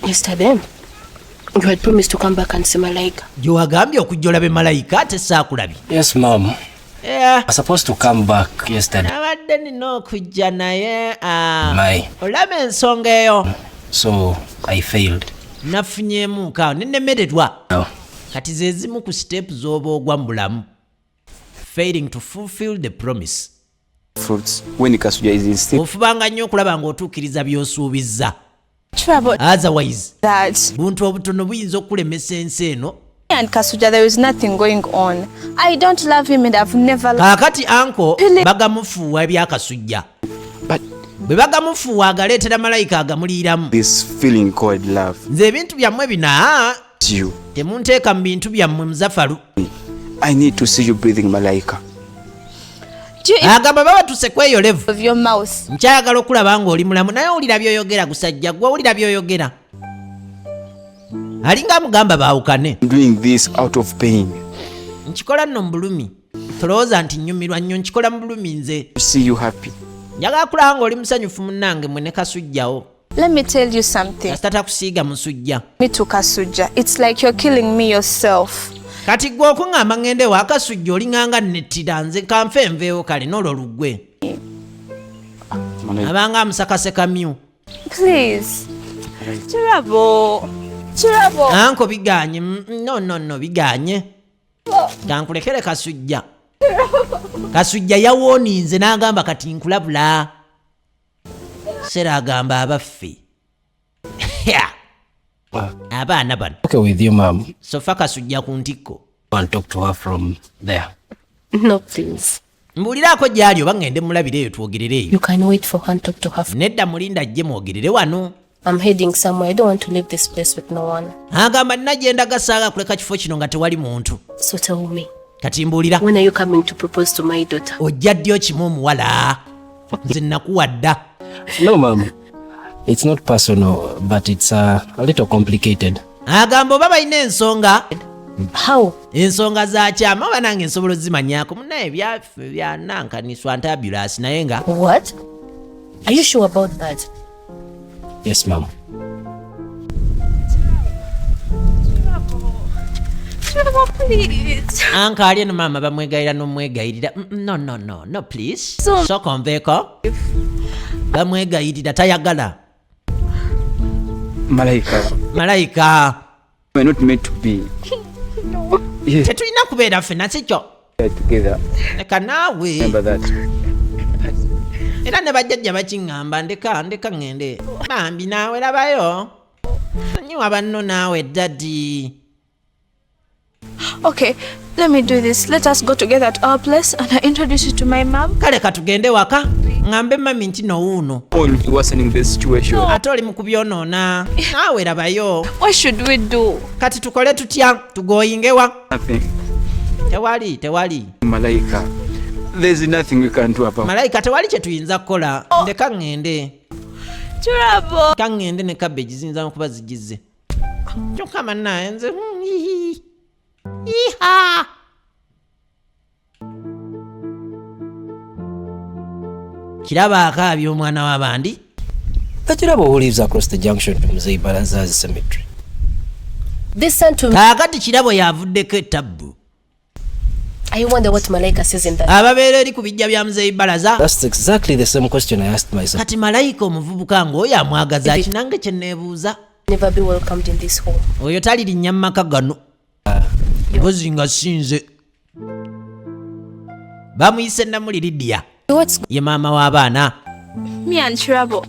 Yesterday, you had promised to come back and see Malaika. Gye wagambye okujja olabe Malayika, ate saakulabye. Yes, mom. Eh, I was supposed to come back yesterday. Nabadde nina okujja naye ah, My. olaba ensonga eyo. So I failed. Nafunyeemu nkaawo nenemererwa. No. Kati ze zimu ku step z'oba ogwa mu bulamu, failing to fulfill the promise. Fruits when Kasuja is in state. Ofubanga nnyo okulaba ng'otuukiriza by'osuubizza. True about Otherwise that. buntu obutono buyinza okukulemesa ensi eno. And Kasuja, there is nothing going on. I don't love him and I've never loved Kaakati anko Pili- bagamufuuwa ebyakasujja. But Bwe bagamufuuwa, agaleetera Malayika, agamuliiramu. this feeling called love, Nze ebintu byammwe bina you. temunteeka mu bintu byammwe, muzafalu. I need to see you breathing, Malaika. Do you Agamba baba tuse kweyo level. of your mouth? Nkyayagala okulaba ng'oli mulamu, naye owulira by'oyogera? Gusajja gwe, owulira by'oyogera? Alinga amugamba baawukane. I'm doing this out of pain. Nkikola nno mu bulumi, tolowooza nti nnyumirwa nnyo, nkikola mu bulumi nze. To see you happy. Njagala kulaba ng'oli musanyufu munnange, mwe ne Kasujjawo. Let me tell you something. Kasita takusiiga musujja. Me to Kasuja. It's like you're killing me yourself. Kati gwe okuŋŋamba ŋŋende wa Kasujja, oliŋŋanga nettira nze, kanfe nveewo. Kale n'olwo luggwe. Malaika. Abanga amusakase kamyu. Please. Kirabo. Kirabo. Anko biganye. No, no, no, biganye, kankulekere Kasujja. Kasujja yawooninze n'agamba kati nkulabula. Sera agamba abaffe. Ya. Abaana bano. Okay with you, mom. Sofa Kasujja ku ntikko. And talk to her from there. No, please. Mbuuliraako gy'ali oba ŋŋende mulabire eyo twogerere eyo. You can wait for her and talk to her. Nedda, mulinda ajje mwogerere wano. I'm heading somewhere. I don't want to leave this place with no one. Agamba nina gye ndaga, saaga kuleka kifo kino nga tewali muntu. So tell me, Kati mbuulira, when are you coming to propose to my daughter? Ojja ddi okimu omuwala? Nze nakuwa dda. No, mom. It's not personal, but it's a little complicated. Agamba oba balina ensonga. How? Ensonga za kyama oba nange nsobola ozimanyaako munaye byaffe byanankaniswa ntabulasi naye nga What? Are you sure about that? Yes, mom. Trevor, please. Anka ali eno maama bamwegayirira n'omwegayirira. No, no, no, no, please. Sooka onveeko. Bamwegayirira, tayagala. Malaika, Malayika, we're not meant to be. Yes, tetulina kubeera ffenna, si kyo? we are together. Leka naawe. Remember that. Era ne bajjajja bakiŋŋamba, ndeka ndeka ŋŋende. Bambi naawe labayo, sonyiwa banno naawe daddy. Okay, let me do this. Let us go together to our place and I introduce you to my mom. Kale katugende waka ŋŋambe mami nti nowuuno. All worsening the situation. Ate oli mu kubyonoona naawe, labayo. What should we do? Kati tukole tutya? Tugoyingewa? Nothing. Tewali, tewali. Malaika, there's nothing we can do about. Malayika, tewali kye tuyinza kukola, ndeka ŋŋende. Trouble. Ka ŋŋende ne cabbage ziyinza okuba zigize kyokka mannaye nze hihi. Iha. Kiraba akaabya omwana w'abandi. Kachirabo who lives across the junction to Mzee Baraza's cemetery. Listen to me. Kaakati Kirabo yavuddeko etabbu. I wonder what Malaika says in that. Ababeera eri ku bijja bya Muzeeyi Balaza. That's exactly the same question I asked myself. Kati Malayika omuvubuka ng'oyo amwagaza ki? Nange kye neebuuza. Never be welcomed in this home. Oyo talirinnya mu maka gano mpozi nga sinze. Bamuyise Namuli Lidiya. What's Ye maama w'abaana. Me and Trouble.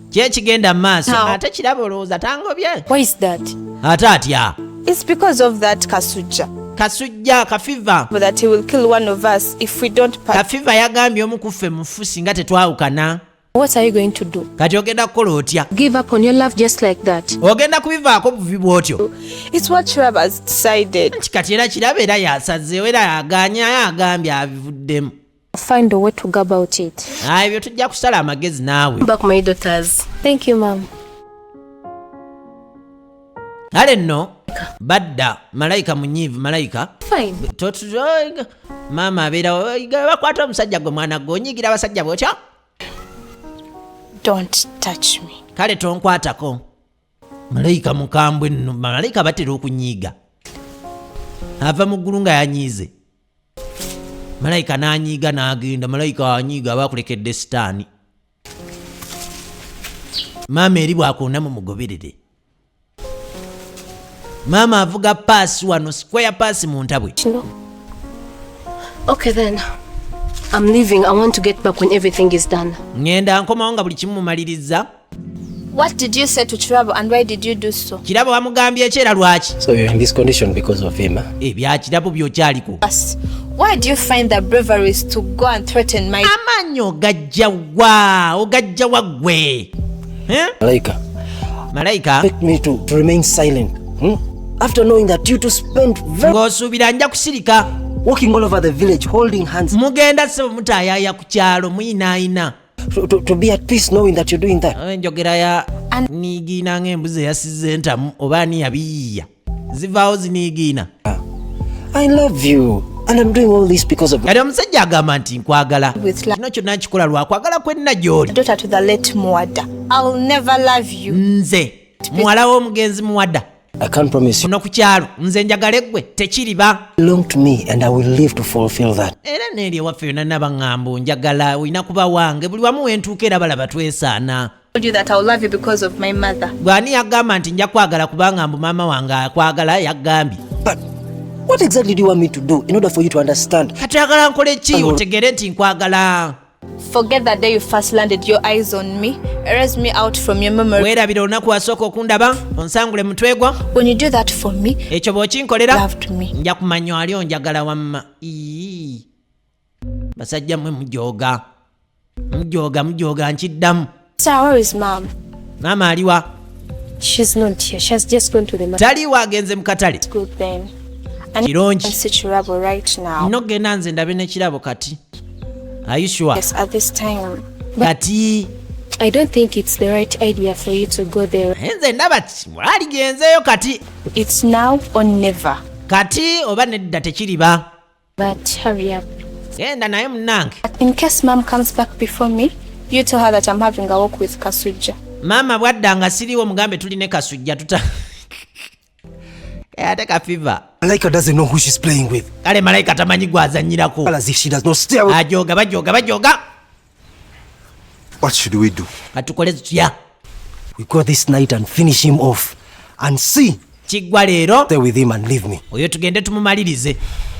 Kyekigenda mu maaso? No. Ate Kirabo olowooza tangobye? Why is that? Ate atya? It's because of that Kasuja. Kasujja kafiva. That he will kill one of us if we don't part. Kafiva yagambye omu ku ffe mufu singa tetwawukana. What are you going to do? Kati ogenda kukola otya? Give up on your love just like that? Ogenda kubivaako buvi bw'otyo? It's what Trevor has decided. Nti kati era Kirabo era yasazeewo era yaganya yagambye abivuddemu. Find a way to go about it. Ah, ebyo tujja kusala amagezi naawe. Back my daughters. Thank you, ma'am. Kale nno badda. Malayika munyiivu, Malayika. Fine. Maama abeerawo bakwata omusajja gwe mwana gwe onyiigira abasajja bwotya. Don't touch me. Kale tonkwatako. Malayika mukambwe nno, malayika batera okunyiiga. Ava mu ggulu nga yanyiize. Malayika n'anyiiga n'agenda. Malayika anyiiga aba akulekedde sitaani. Maama eri bwakoona mumugoberere. Maama avuga paasi wano, square paasi mu ntabwe. No. Okay then. I'm leaving. I want to get back when everything is done. Ŋŋenda nkomawo nga buli kimu mumaliriza. What did you say to Trevor and why did you do so? Kirabo wamugambye eki era lwaki? So you're in this condition because of him, huh? Ebya Kirabo byokyaliko. Us. Why do you find the bravery to go and threaten my Amaanyi ogajja wa, ogajja wa ggwe? Eh? Malaika, Malayika, expect me to remain silent. After knowing that you two spent very ng'osuubira nja kusirika? Walking all over the village holding hands Mugenda ssebo mutaayaaya ku kyalo muyinaayina. to be at peace knowing that you're doing that. Enjogera ya niigiina ng'embuzi eyasizza entamu oba ani yabiyiiya zivaawo ziniigiina. I love you and I'm doing all this because of Kati omusajja agamba nti nkwagala. With love. Kino kyonna nkikola lwakwagala kwenna gy'oli. Daughter to the late Muwada? I'll never love you. Nze muwala w'omugenzi Muwadda. I can't promise you. Kuno ku kyalo nze njagala eggwe tekiriba. Belong to me and I will live to fulfill that. Era neeri ewaffe yonna nabaŋŋamba onjagala olina kuba wange buli wamu wentuuka era balaba twesaana. Told you that I'll love you because of my mother. Gwani yagamba nti nja kwagala kubanga mbu maama wange akwagala yagambye? But what exactly do you want me to do in order for you to understand? Kati oyagala nkole ki otegere nti nkwagala? Forget the day you first landed your eyes on me. Erase me out from your memory. Weerabira olunaku wasooka okundaba, onsangule mutwe gwo. When you do that for me, Ekyo bw'okinkolera, loved me. nja kumanya ali onjagala. Wamma. Ii. Basajja mmwe mujooga, mujooga, mujooga, nkiddamu. Sarah, where is Mom? Maama aliwa? She's not here. She has just gone to the market. Taliiwo, agenze mu katale. Good then. I need Kirungi. to see Chirabo right now. Nogenda nze ndabe n'ekirabo kati. Are you sure? Yes, at this time. Kati. I don't think it's the right idea for you to go there. Naye nze ndaba waligenzeeyo kati. It's now or never. Kati oba nedda, tekiriba. But hurry up. Genda naye munnange. In case Mom comes back before me, you tell her that I'm having a walk with Kasuja. Maama bwadda nga siriwo, mugambe tuli ne Kasujja tuta ate kafiva. Malaika doesn't know who she's playing with. Kale Malayika tamanyi gwazanyirako. As if she does not stay away. Ajoga, bajoga, bajoga. What should we do? Katukole tutya? We go this night and finish him off. And see. Kiggwa leero. Stay with him and leave me. Oyo tugende tumumalirize.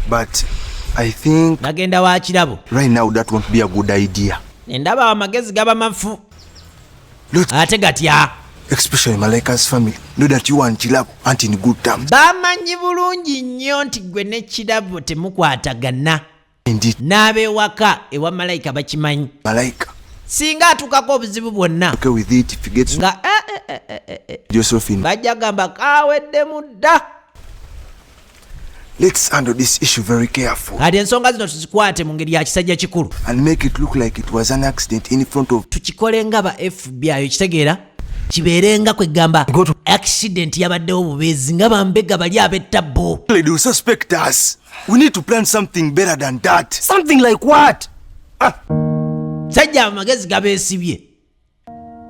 But I think Nagenda wa Kirabo. right now that won't be a good idea. Endaba amagezi gaba mafu. Look, Ate gatya? especially Malaika's family know that you and Chilabo aren't in good terms. Bamanyi bulungi nnyo nti gwe ne Kirabo temukwatagana. Indeed, N'ab'ewaka ewa Malayika bakimanyi. Malaika Singa atuukako obuzibu bwonna, okay with it if he gets nga eh, eh, eh, eh, eh, Josephine. bajja gamba kaweddemu dda. Let's handle this issue very careful Kati ensonga zino tuzikwate mu ngeri ya kisajja kikulu. And make it look like it was an accident in front of Tukikole nga ba FBI, okitegeera, kibeere nga kwegamba Go to- accident yabaddewo bubeezi, nga bambega bali ab'ettabbo. They will suspect us. We need to plan something better than that. Something like what? Sajja amagezi gabeesibye,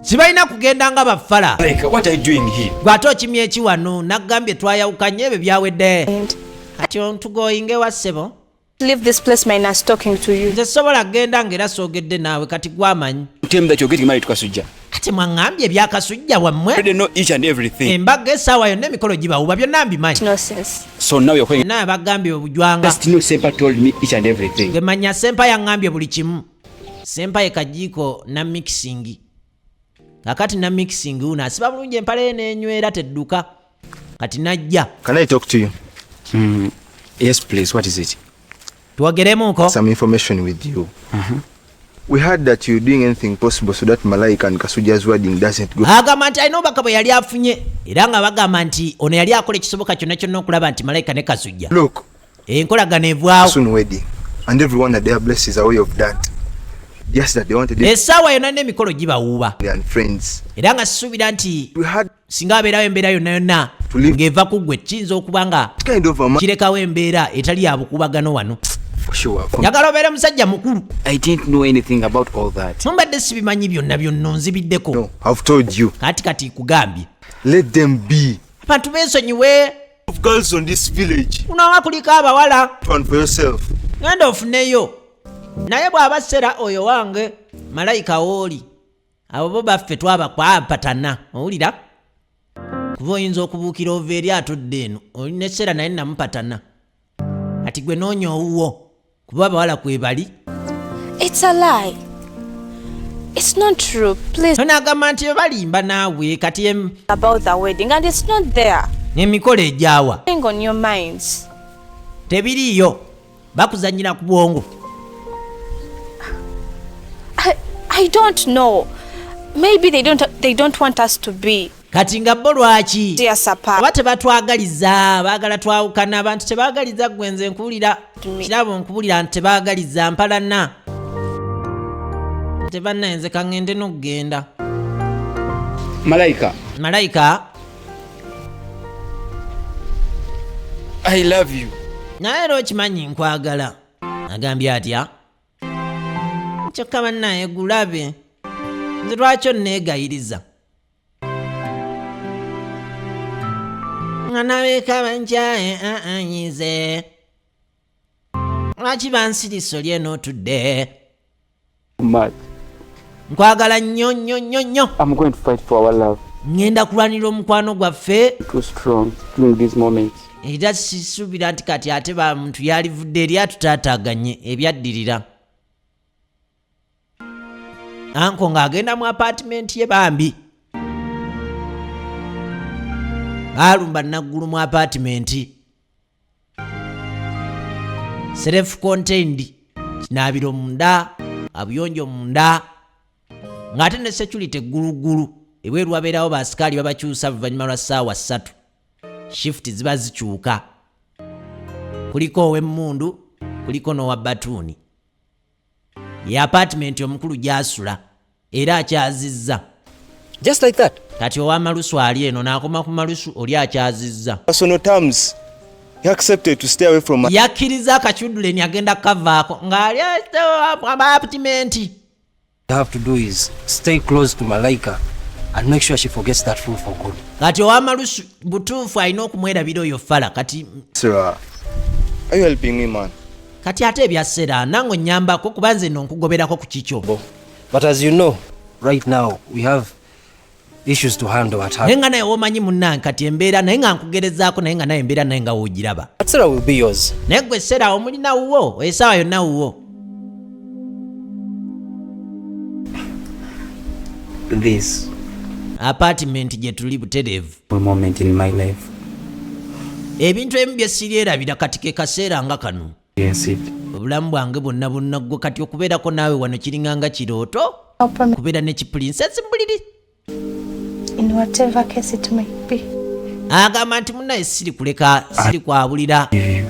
sibalina kugenda nga bafala. Malaika, what are you doing here? Gwate okimya eki wano? Naggambye twayawukanye, ebyo byawedde. Kati ontugoyinga ewa ssebo. Leave this place minus talking to you. Nze sobola kgenda ng'era soogedde naawe. Kati gwamanyi. Tell me that you're getting married to Kasuja. Kati mwaŋŋambye ebyakasujja wammwe. Already know each and everything. Embaga essaawa yonna, emikolo gibawuba, byonna mbimanyi. Nonsense. So now you're calling. Naye bagambye obujwanga. Just know Sempa told me each and everything. Gemanya Sempa yaŋŋambye buli kimu. Sempa ye kajiiko na mixing. Kakati na mixing uno asiba bulungi empale ye n'enywera, tedduka. Kati najja. Can I talk to you? Yes, please. What is it? Twogeremuko. Some information with you. We heard that you're doing anything possible so that Malaika and Kasuja's wedding doesn't go. Agamba nti alina obubaka bwe yali afunye, era nga bagamba nti ono yali akola ekisoboka kyonna kyonna okulaba nti Malayika ne Kasujja Look, enkolagano evaawo. soon wedding, and everyone at their place is aware of that. Just that they wanted it Essaawa yonna n'emikolo gibawuuba. and friends. Era nga sisuubira nti We had singa abeerawo embeera yonna yonna Tuli- ng'eva ku ggwe, kiyinza okuba nga kind of a man kirekawo embeera etali ya bukubagano wano. for sure. For Njagala obeere musajja mukulu. I didn't know anything about all that. Mumbadde sibimanyi byonna byonna, onzibiddeko. No, I've told you. Kati kati kugambye. Let them be. Abantu beesonyiwe. Of girls on this village. Unawa kuliko abawala. One for yourself. Genda ofuneyo, naye bw'aba sera oyo wange Malayika wooli, abo bo baffe twabakwapatana. Owulira, kuba oyinza okubuukira ova eri atudde eno oli ne sera, naye namupatana. Kati gwe noonya owuwo, kuba abawala kwe bali. It's a lie. It's not true. Please. Onaagamba nti balimba naawe kati About the wedding, and it's not there. Emikolo egyawa? Thing on your minds. Tebiriiyo, bakuzanyira ku bwongo. I don't know. Maybe they don't want us to be Kati nga bo lwaki tears apart. Oba tebatwagaliza, baagala twawukana. Abantu tebaagaliza gwe. Nze nkuwulira. Kirabo, nkubulira nti tebaagaliza mpalana, tebannaye. Nze kaŋŋende n'okugenda. Malaika, Malayika. I love you. Naye era okimanyi nkwagala. Agambye atya? Kyokka bannaye gulabe nze lwaki onneegayiriza nga nabeeka bankyaye aanyize, lwaki bansirisa oli enootudde? Much. Nkwagala nnyo nnyo nnyo nnyo. I'm going to fight for our love. Ŋŋenda kulwanira omukwano gwaffe. Too strong during these moments. Era sisuubira nti kati ate ba muntu yalivudde eri atutaataaganye ebyaddirira. Uncle ng'agenda mu apartment ye. Bambi baalumba naggulu mu apartment, self contained, kinaabiro munda, abuyonjo munda, ng'ate ne security egguluggulu. Ebweru wabeerawo basikaali, babakyusa luvannyuma lwa ssaawa 3, shift ziba zikyuka, kuliko ow'emmundu, kuliko n'owa batuuni. Ye apartment omukulu gy'asula era akyazizza. Just like that. Kati ow'amalusu ali eno n'akoma ku malusu, oli akyazizza. Personal terms. He accepted to stay away from my Yakkiriza akakyuduleni agenda kukavaako ng'ali apartment. You have to do is stay close to Malaika and make sure she forgets that fool for good. Kati ow'amalusu butuufu alina okumwerabira oyo fala kati. Sarah, are you helping me, man? Kati ate ebyasera nange onnyambako, kuba nze nno nkugoberako ku kikyo. But as you know, right now we have issues to handle at Naye hand. nga naye womanyi munnange kati embeera, naye nga nkugerezaako, naye nga naye embeera naye nga woogiraba. But Sarah will be yours. Naye gwe sera omulina wuwo, essaawa yonna wuwo. This Apartment gye tuli butereevu. moment in my life. Ebintu ebimu bye siryerabira, kati ke kaseera nga kano. Yes, it. Obulamu bwange bwonna bwonna gwe, kati okubeerako naawe wano kiringa nga kirooto. No promise Kubeera ne kiprincess mbuliri. in whatever case it may be. Agamba nti munnaye siri kuleka, siri kwabulira You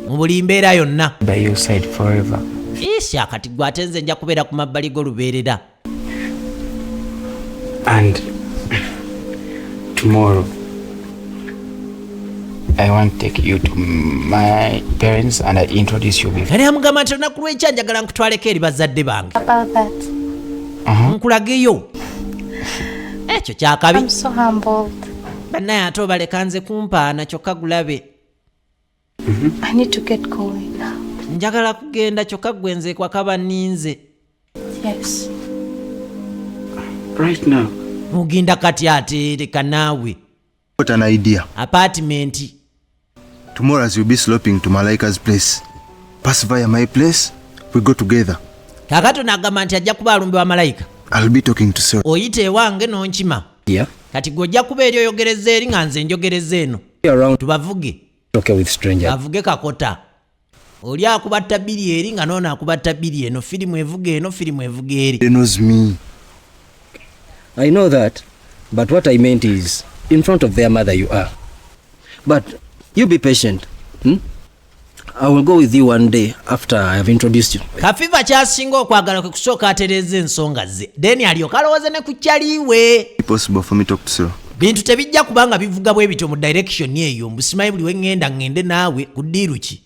mu buli mbeera yonna. by your side forever. Isya kati gwe ate nze nja kubeera ku mabbali g'olubeerera. And tomorrow, I want to take you to my parents and I introduce you before. Yali amugamba nti olunaku lwekya njagala nkutwaleko eri bazadde bange. About that, Nkulageyo ekyo kyakabi. I'm so humbled. Bannaye ate obaleka nze kumpaana kyokka gulabe. I need to get going now. Njagala kugenda, kyokka gwe nze kwakaba nninze. Yes. Right now. Mugenda kati ate leka naawe. Got an idea. Apartment. Tomorrow, as you'll be sloping to Malaika's place, pass via my place, we go together. Kaakato n'agamba nti ajja kuba alumbe wa Malayika. I'll be talking to Sarah. Oyita ewange n'onkima. Yeah. Kati gwe ojja kuba eri oyogereza eri nga nze njogereza eno. Around Tubavuge. okay with strangers. Bavuge kakota, oli akuba tabiri eri nga noono akuba tabiri eno, firimu evuga eno, firimu evuga eri. He knows me. I know that, but what I meant is in front of their mother you are. But you be patient. I will go with you one day after I have introduced you. Kafiva kyasinga okwagala kwe kusooka atereeza ensonga ze, then alyoka alowooze ne ku kyaliwe. Possible for me to talk to Sarah. Bintu tebijja kubanga bivuga bwe bityo mu direction eyo, mbusimanyi buli we ŋŋenda ŋŋende naawe ku ddiiru ki,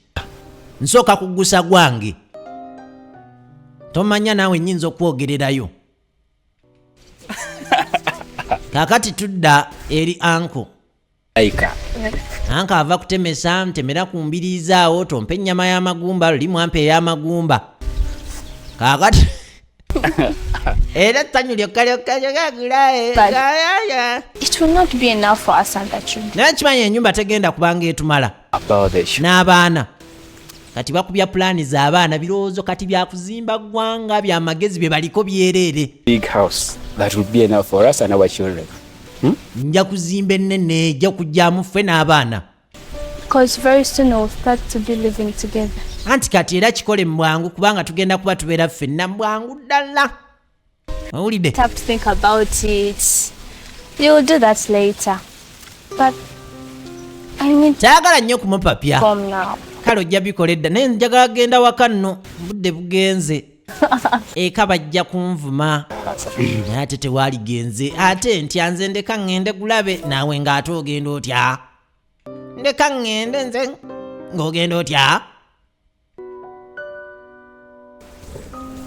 nsooka kuggusa gwange, tomanya naawe nnyinza okwogererayo. Kaakati tudda eri uncle. Malaika. Uncle ava kutemesa, ntemera ku mbiriizaawo, tompa ennyama y'amagumba, luli mwampa ey'amagumba. Kaakati era essanyu lyokka lyokka lyokka. It will not be enough for us and the children. Naye kimanyi ennyumba tegenda kubanga etumala About the show. n'abaana. Kati bakubya pulaani z'abaana, birowoozo kati byakuzimba ggwanga, byamagezi bye baliko byereere. Big house that will be enough for us and our children. Nja kuzimba ennene ejja kujjamu ffe n'abaana. Because very soon we'll start to be living together. Anti kati era kikole mu bwangu, kubanga tugenda kuba tubeera ffenna mu bwangu ddala, owulidde? Have to think about it. You'll do that later. But I need to Kyagala nnyo kumupapya. come now. Kale ojja bikola edda, naye njagala genda waka nno, budde bugenze, eka bajja kunvuma. Naye ate tewaaligenze, ate ntya nze, ndeka ŋŋende gulabe naawe ng'ate ogenda otya, ndeka ŋŋende nze ng'ogenda otya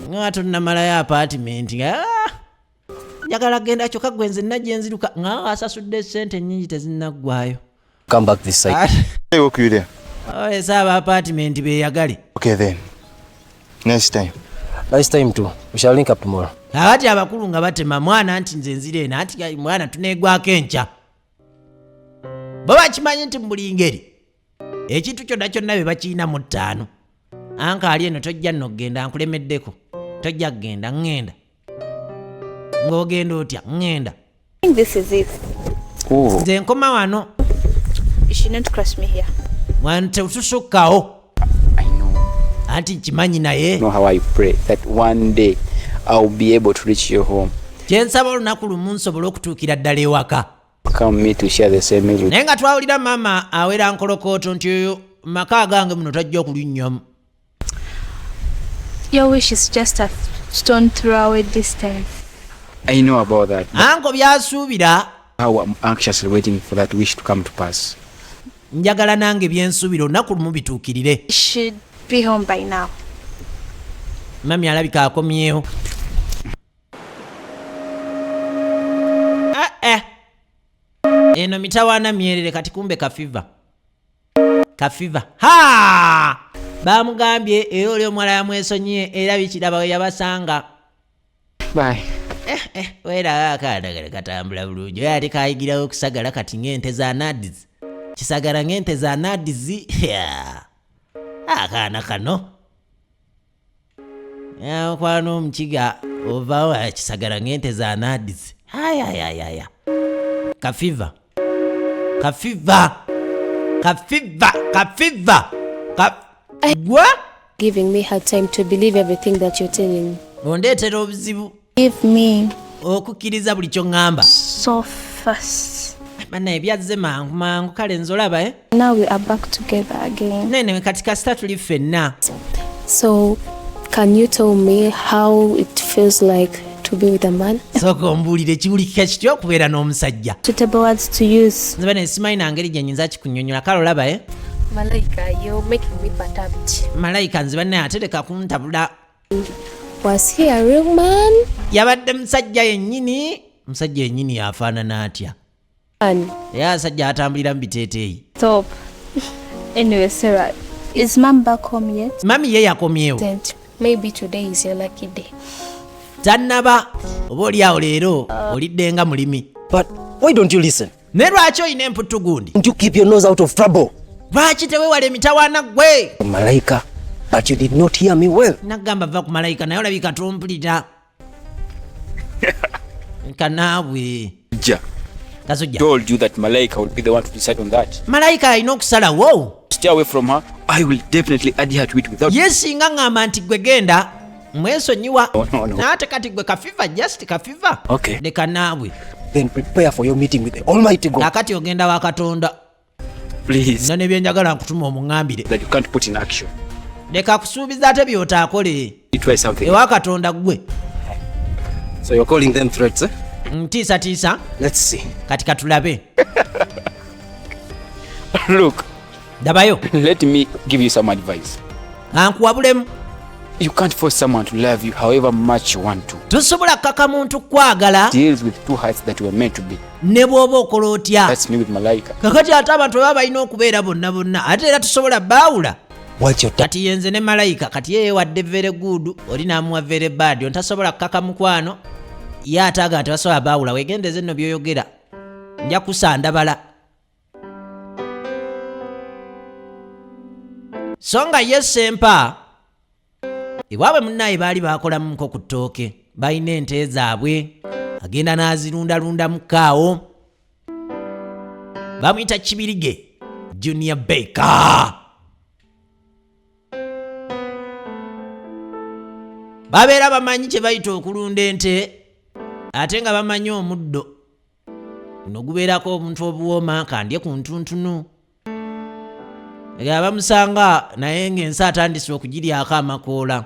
nga tonnamalayo apartment nga "Ah, njagala genda kyokka gwe nze najja enziruka nga asasudde sente nnyingi tezinnaggwayo." Come back this side. I walk you there. Olesa aba apartment beeyagale. Okay then. Next time. Nice time too. We shall link up tomorrow. Kakati abakulu nga batema mwana nti nze nzira eno, anti mwana tuneegwako enkya. Bo bakimanyi nti mu buli ngeri ekintu kyonna kyonna be bakirina mu ttaano. Uncle ali eno, tojja nno kugenda, nkulemeddeko, tojja kugenda, ŋŋenda. Ng'ogenda otya? Ŋŋenda. I think this is it. Oh. Nze nkoma wano. You should not cross me here. Wano tetusukkawo. I know. Anti nkimanyi naye. Know how I pray that one day I'll be able to reach your home. Kyensaba olunaku lumu nsobole okutuukira ddala ewaka. Come me to share the same meal with Naye nga twawulira maama awera nkolokooto nti oyo maka agange muno tajja kulinnyamu. Your wish is just a stone throw away distance. I know about that. But Anko byasuubira. how I'm anxiously waiting for that wish to come to pass. Njagala nange byensuubira olunaku lumu bituukirire. You should be home by now. Mami alabika akomyewo. Ah, eh. Eno mitawaana myerere kati kumbe kafiva kafiva ha bamugambye era oli omuwala yamwesonyiye era bikiraba we yabasanga. Bye. Weeraba akaana kano katambula bulungi oyo ate kayigirawo okusagala kati ng'ente za nadizi kisagala ng'ente za nadizi. Akaana kano okwano omukiga ovaawo kisagala ng'ente za nadizi. Ayayayaya, kafiva kafiva kafiva kafiva gwa. Giving me hard time to believe everything that you're telling me. Ondeetera obuzibu. Give me okukkiriza buli ky'oŋŋamba. so fast. Bannaye byazze mangu mangu kale nze olaba eh? Now we are back together again. Nene kati kasita tuli ffenna. So, can you tell me how it feels like to be with a man? Sooka ombuulire kiwulikika kitya okubeera n'omusajja. Suitable words to use. Nze bane simanyi na ngeri gye nyinza kikunyonnyola kale olaba eh? Malaika, you're making me perturbed. Malayika nze bannaye ate leka kuntabula. Was he a real man? Yabadde musajja yennyini. Musajja yennyini yafaanana atya? And Era asajja atambulira mu biteeteeyi. Stop. Anyway, Sarah, is mom back home yet? Mami ye yakomyewo. Didn't. maybe today is your lucky day. Tannaba oba oli awo leero olidde nga mulimi. But why don't you listen? Naye lwaki olina emputtu gundi? Don't you keep your nose out of trouble? Lwaki teweewala emitawaana ggwe? Malaika, but you did not hear me well. Nagamba va ku malayika naye olabika tompulira. Kanaabwe. Ja. Kasujja. Told you that Malaika would be the one to decide on that. Malayika alina okusalawo. Stay away from her. I will definitely adhere to it without. Ye singa ŋŋamba nti gwe genda mwesonyiwa. No, no, no. Naate kati gwe kafiva just kafiva. Okay. Leka naabwe. Then prepare for your meeting with the Almighty God. Kakati ogenda wa Katonda. Please. Nna ne bye njagala nkutuma omuŋŋambire. That you can't put in action. Leka kusuubiza ate by'otaakole. You try something. Ewa Katonda gwe. So you're calling them threats, eh? Ntiisatiisa. Let's see. Kati katulabe. Look. Dabayo. Let me give you some advice. Ankuwabulemu. You can't force someone to love you however much you want to. Tosobola kukaka muntu kwagala. Deals with two hearts that were meant to be. Ne bw'oba okola otya. That's me with Malaika. Kakati ate abantu baba balina okubeera bonna bonna ate era tusobola baawula. What's your Kati yenze ne Malayika kati ye yeewadde very good oli n'amuwa very bad ontasobola kukaka mukwano ye ataaga nti basobola baawula weegendeze nno by'oyogera nja kusandabala. So nga ye Ssempa ewaabwe munnaye baali baakolamuko ku ttooke balina ente zaabwe agenda n'azirundalundamu kaawo bamuyita Kibirige Junior Baker. Babeera bamanyi kye bayita okulunda ente ate nga bamanyi omuddo guno gubeerako obuntu obuwooma kandye ku ntuntunu. Nga bamusanga naye ng'ensi atandise okugiryako amakoola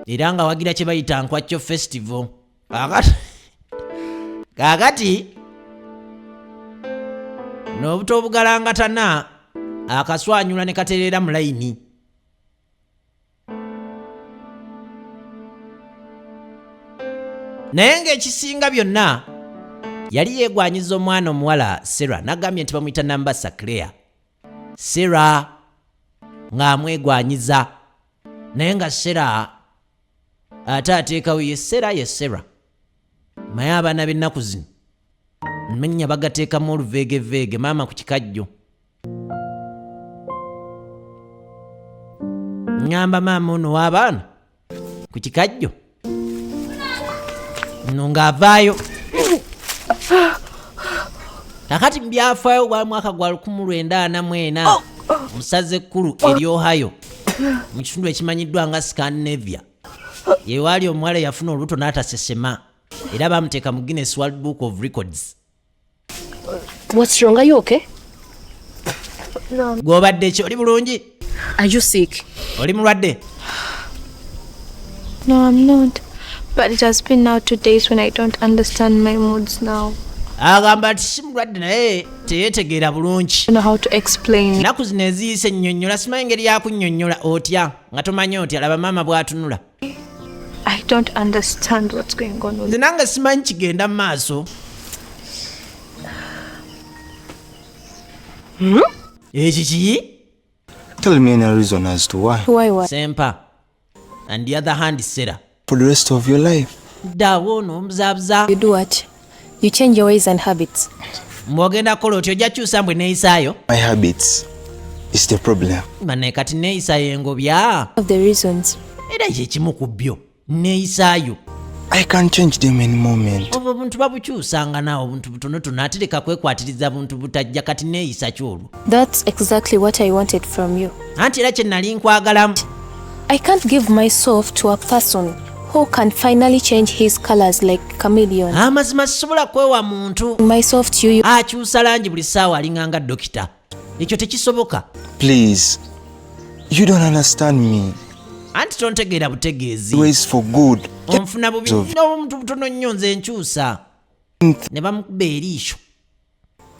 era nga wagira kye bayita Nkwakyo Festival. Kaakati n'obuto obugalangatana akaswanyula ne katereera mu layini. Naye ng'ekisinga byonna yali yeegwanyiza omwana omuwala Sarah n'agambye nti bamuyita Nambasa Claire. Sarah ng'amwegwanyiza naye nga Sarah ate ateekawo ye Sarah ye Sarah. Maye abaana b'ennaku zino menya bagateekamu oluveegeveege maama ku kikajjo. Ŋŋamba maama ono w'abaana ku kikajjo. No ng'avaayo. Kakati mu byafaayo gwa mwaka gwa 1944 mu ssaza ekkulu ery'Ohio mu kitundu ekimanyiddwa nga Scandinavia, ye waali omuwala eyafuna olubuto n'atasesema, era bamuteeka mu Guinness World Book of Records. What's wrong? Are you okay? No. Gw'obadde ki? Oli bulungi? Are you sick? Oli mulwadde? No, I'm not. But it has been now 2 days when I don't understand my moods now. Agamba nti si mulwadde, naye teyeetegeera bulungi. I don't know how to explain. Ennaku zino eziyise nnyonnyola, simanyi engeri yakunnyonnyola otya nga tomanyi otya. Laba maama bw'atunula. I don't understand what's going on with Nze nange simanyi kigenda mu maaso. Ekiki? Tell me any reason as to why. Why what? Sempa and the other hand, Sera. For the rest of your life. Ddawo n'omuzaabuza. You do what? You change your ways and habits. Mbw'ogenda kukola otya? Ojja kyusa mbwe neeyisaayo? My habits is the problem. Banaye, kati neeyisaayo engobya. Of the reasons. Era kyekimu ku byo, neeyisaayo. I can change them any moment. Obwo obuntu babukyusanga naawe, obuntu butonotono, ate leka kwekwatiriza buntu butajja. Kati neeyisa kyolwo. That's exactly what I wanted from you. Anti era kye nali nkwagalamu. I can't give myself to a person who can finally change his colors like chameleon. Amazima sisobola kwewa muntu Myself to you. akyusa langi buli ssaawa, alinganga dokita. Ekyo tekisoboka. Please. You don't understand me. Anti tontegeera butegeezi. Ways for good. Onfuna bubi n'obuntu butono nnyo, nze nkyusa. Ne bamukuba eriisho,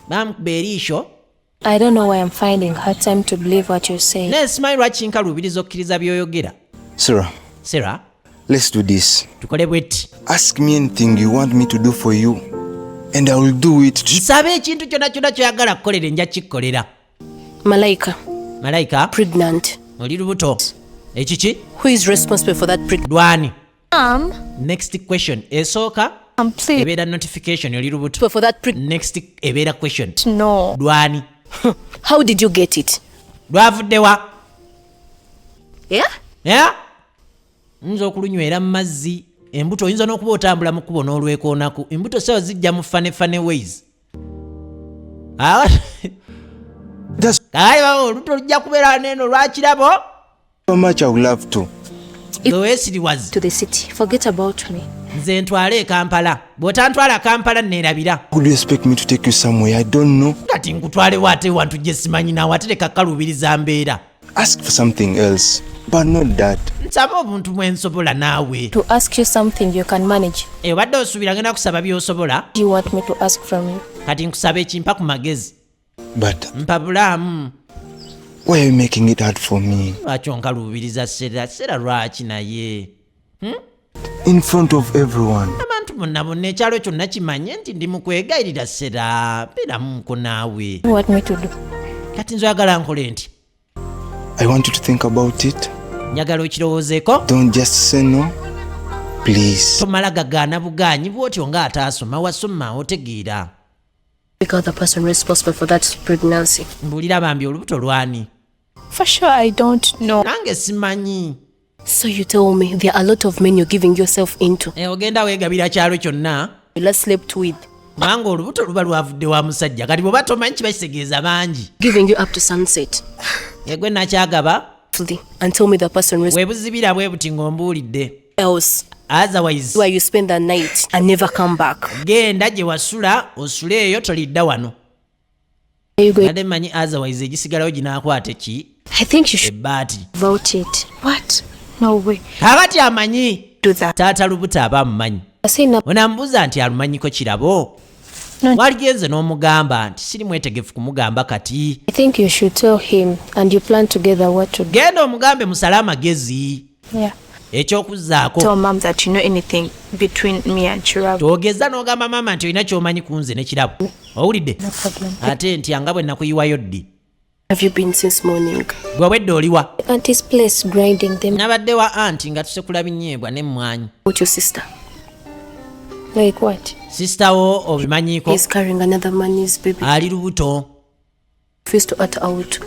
bamukuba eriisho. I don't know why I'm finding hard time to believe what you're saying. Naye simanyi lwaki nkaluubiriza okkiriza by'oyogera. Sarah, Sera. Let's do this. Tukole bwetti. Ask me anything you want me to do for you, and I will do it. Nsaba ekintu kyonna kyonna kyoyagala kukolera, nja kikkolera. Malaika, Malayika. Pregnant. Oli lubuto, ekiki? Who is responsible for that pregnancy? Lwani? Mom, Next question esooka I'm please. ebeera notification, oli lubuto. For that pregnancy? Next ebeera question. No. Lwani? How did you get it? Lwavuddewa? Yeah? Yeah? Nyinza okulunywera mu mazzi embuto, oyinza n'okuba otambula mu kkubo n'olwekoonaku. Embuto sawa zijja mu funny funny ways. Ah, That's kale baba, olubuto lujja kubeera neeno lwakirabo. how much I would love to. Gwe weesiriwazi. To the city. Forget about me. Nze ntwale e Kampala, bw'otantwala Kampala neerabira. Would you expect me to take you somewhere I don't know? Kati nkutwalewo ate wantu gye simanyi naawe, ate leka kaluubiriza mbeera. Ask for something else, but not that. Nsaba obuntu bwe nsobola naawe. To ask you something you can manage. Eh, obadde osuubira ngenda kusaba by'osobola? Do you want me to ask from you? Kati nkusaba ekimpa ku magezi. But Mpabulaamu. why are you making it hard for me? Lwaki onkaluubiriza, Sera? Sera, lwaki naye? In front of everyone. Abantu bonna bonna, ekyalo kyonna kimanye nti ndi mu kwegayirira. Sera, beeramuko naawe. What do you want me to do? Kati nze oyagala nkole nti? I want you to think about it. Njagala okirowoozeeko. Don't just say no. Please. Tomala gagaana bugaanyi bw'otyo ng'ataasoma. Wasoma, otegeera. Pick out the person responsible for that pregnancy. Mbuulira bambi, olubuto lwani? For sure, I don't know. Nange simanyi. So you tell me there are a lot of men you're giving yourself into. Eh, ogenda weegabira kyalo kyonna. You last slept with. Kubanga olubuto luba lwavudde wa musajja, kati bw'oba tomanyi kiba kitegeeza bangi. Giving you up to sunset. Egwe nakyagaba. Fully. And tell me the person responsible Webuzibira bwe buti ng'ombuulidde. else Otherwise, where you spend the night and never come back. Genda gye wasula osule eyo, tolidda wano. Are you going? Ate mmanyi otherwise egisigalawo ginaakwata ki? I think you should Ebbaati. about it. What? No way. Kaakati amanyi. Do that. Taata lubuto aba amumanyi. Say no. Onambuuza nti alumanyiko kirabo. No. Waligenze n'omugamba nti siri mwetegefu kumugamba kati. I think you should tell him and you plan together what to do. Genda omugambe, musale amagezi. Yeah. Ekyokuzzaako. Tell mom that you know anything between me and Chirab. Togeza n'ogamba maama nti olina ky'omanyi ku nze ne Kirabo, owulidde? No problem. Ate ntya nga bwe nakuyiwayo ddi? Have you been since morning? Gwe wedde oliwa? Auntie's place grinding them. Nabadde wa anti nga tusekula binyeebwa n'emmwanyi. With your sister. Like what? Sister wo obimanyiiko? He's carrying another man's baby. Ali lubuto. Refused to utter out.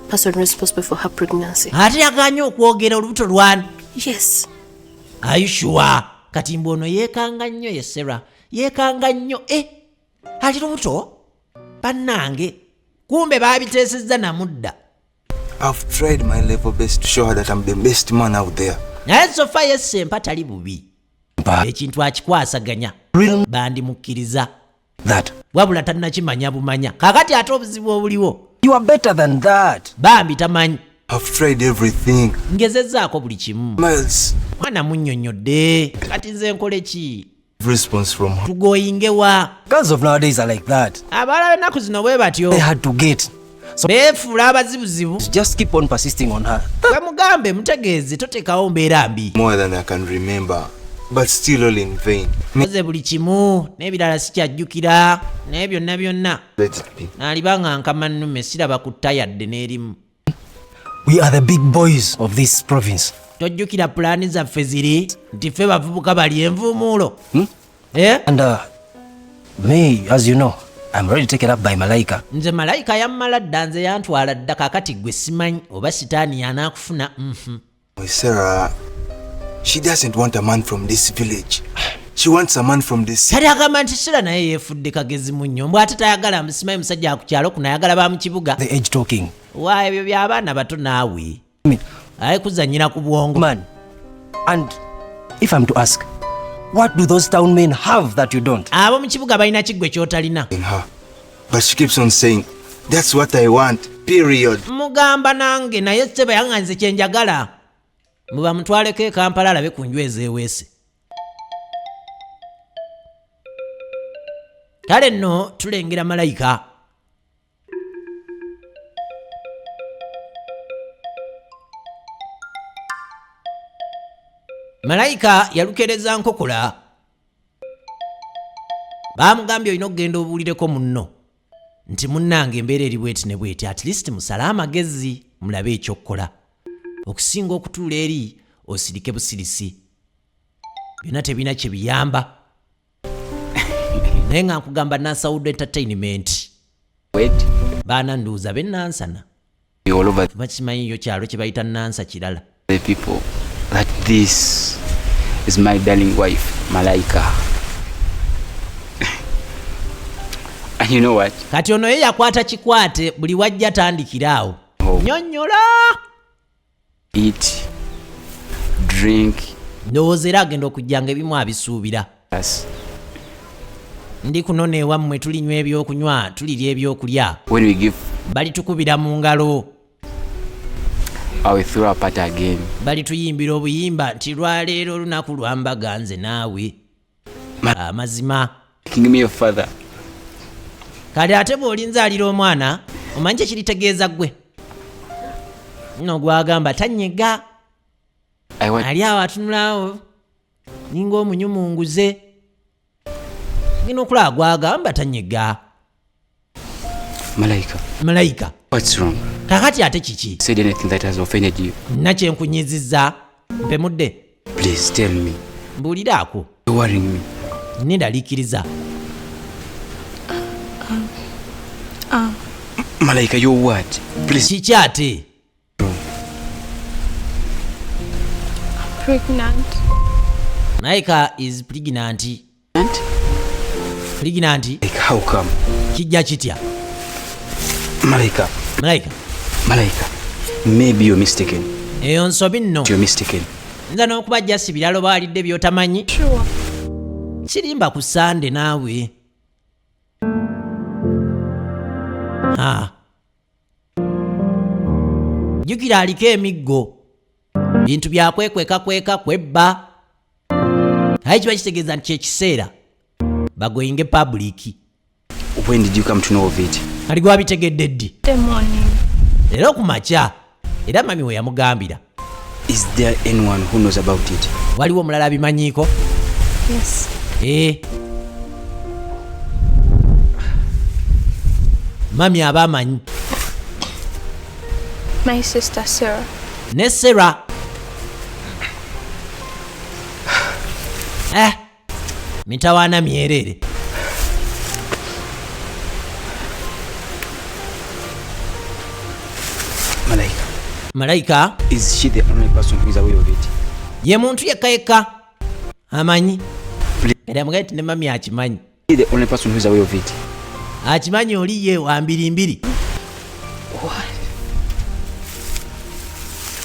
Person responsible for her pregnancy. Ate yaganye okwogera olubuto lwani. Yes. Are you sure? Kati mbu ono yeekanga nnyo, ye Sera yeekanga nnyo. E ali lubuto bannange, kumbe baabiteesezza namudda. I've tried my level best to show her that I'm the best man out there. Naye so far ye Sempa tali bubi. But ekintu akikwasaganya. Real Bandimukkiriza. That. Wabula tannakimanya bumanya. Kakati ate obuzibu obuliwo, You are better than that. Bambi tamanyi. I've tried everything. Ngezezzaako buli kimu. Miles, Mwana munnyonnyodde, kati nze nkole ki? Response from her. Tugoyinge wa? Girls of nowadays are like that. Abawala b'ennaku zino bwe batyo. They had to get. So Beefuula abazibuzibu. just keep on persisting on her. Gwe mugambe, mutegeeze, toteekawo mbeera mbi. More than I can remember, but still all in vain. Koze buli kimu n'ebirala sikyajjukira, naye byonna byonna Let it be. Naaliba nga nkama nnume, siraba ku ttayadde n'erimu. We are the big boys of this province. Tojjukira pulaani zaffe ziri nti ffe bavubuka bali envuumuulo. Eh? And me, as you know, I'm already taken up by Malaika. Nze Malayika yammala dda, nze yantwala dda. Kaakati gwe simanyi oba sitaani yanaakufuna. Sarah, she doesn't want a man from this village. She wants a man from the city. Kati agamba nti Sira naye yeefudde kagezi mu nnyo, mbw ate tayagala musimanyi musajja ku kyalo kuno, ayagala ba mu kibuga. The age talking. Wa ebyo by'abaana bato naawe. I mean, aye kuzanyira ku bwongo. Man. And if I'm to ask, what do those town men have that you don't? Abo mu kibuga balina kiggwe ky'otalina? In her. But she keeps on saying, "That's what I want, period." Mugamba nange naye seba yanga nze kyenjagala muba mutwaleko e Kampala alabe ku nju ezeeweese. Kale nno tulengera Malayika. Malayika yalukereza nkokola. Baamugambye olina okugenda obuulireko munno nti munnange embeera eri bweti ne bweti, at least musale amagezi mulabe ekyokukola okusinga okutuula eri osirike busirisi, byonna tebirina kye biyamba. Naye nga nkugamba Nansawood Entertainment. Wait. Baana ndowooza b'enansana. All over bakimanyi yo kyalo kye bayita Nansa kirala. The people that this is my darling wife, Malaika. And you know what? Kati ono ye yakwata kikwate, buli wajja tandikira awo. Oh. Nyonnyola. Eat, drink, Ndowooza era agenda okujja nga ebimu abisuubira. Us. Ndi kunona ewammwe, tulinywa ebyokunywa, tulirya ebyokulya. When we give, Balitukubira mu ngalo. I will throw a party again. Balituyimbira obuyimba nti lwaleero olunaku lwambaga nze naawe. Amazima. Making me your father. Kale ate bw'olinzaalira omwana, omanyi kyekiritegeeza ggwe nno gwagamba tanyega. I want Ali awo atunulawo ninga omunyumunguze, ngina okulaba gwagamba tanyega. Malaika. Malayika. What's wrong? Kakati ate kiki? Said anything that has offended you? Nna kyenkunyizizza mpemudde? Please tell me. Mbuuliraako. You're worrying me. Nendaliikiriza. Malaika, you're what? Please. Kiki ate? Pregnant. Malayika is pregnant. And? Pregnant. Like, how come? Kijja kitya? Malaika. Malayika. Malaika. Maybe you're mistaken. Eyo nsobi nno. You're mistaken. Nza n'okuba jasi biralo baalidde by'otamanyi. Sure. Kirimba ku Sande naawe. Ah. Jjukira aliko emiggo, bintu byakwekwekakweka kwebba, aye kiba kitegeeza nti kyekiseera bagoyinge public. When did you come to know of it? Ali gwabitegedde ddi? The morning. Era okumakya, era mami we yamugambira. Is there anyone who knows about it? Waliwo omulala abimanyiiko? Yes. Ee, mami aba amanyi. My sister Sarah. Ne Sarah. Eh, mitawaana myerere. Malaika. Malayika. Is she the only person who is aware of it? Ye muntu yekka yekka Amanyi era mugaye nti ne mami akimanyi. The only person who's aware of it. Akimanyi oli ye wa mbirimbiri.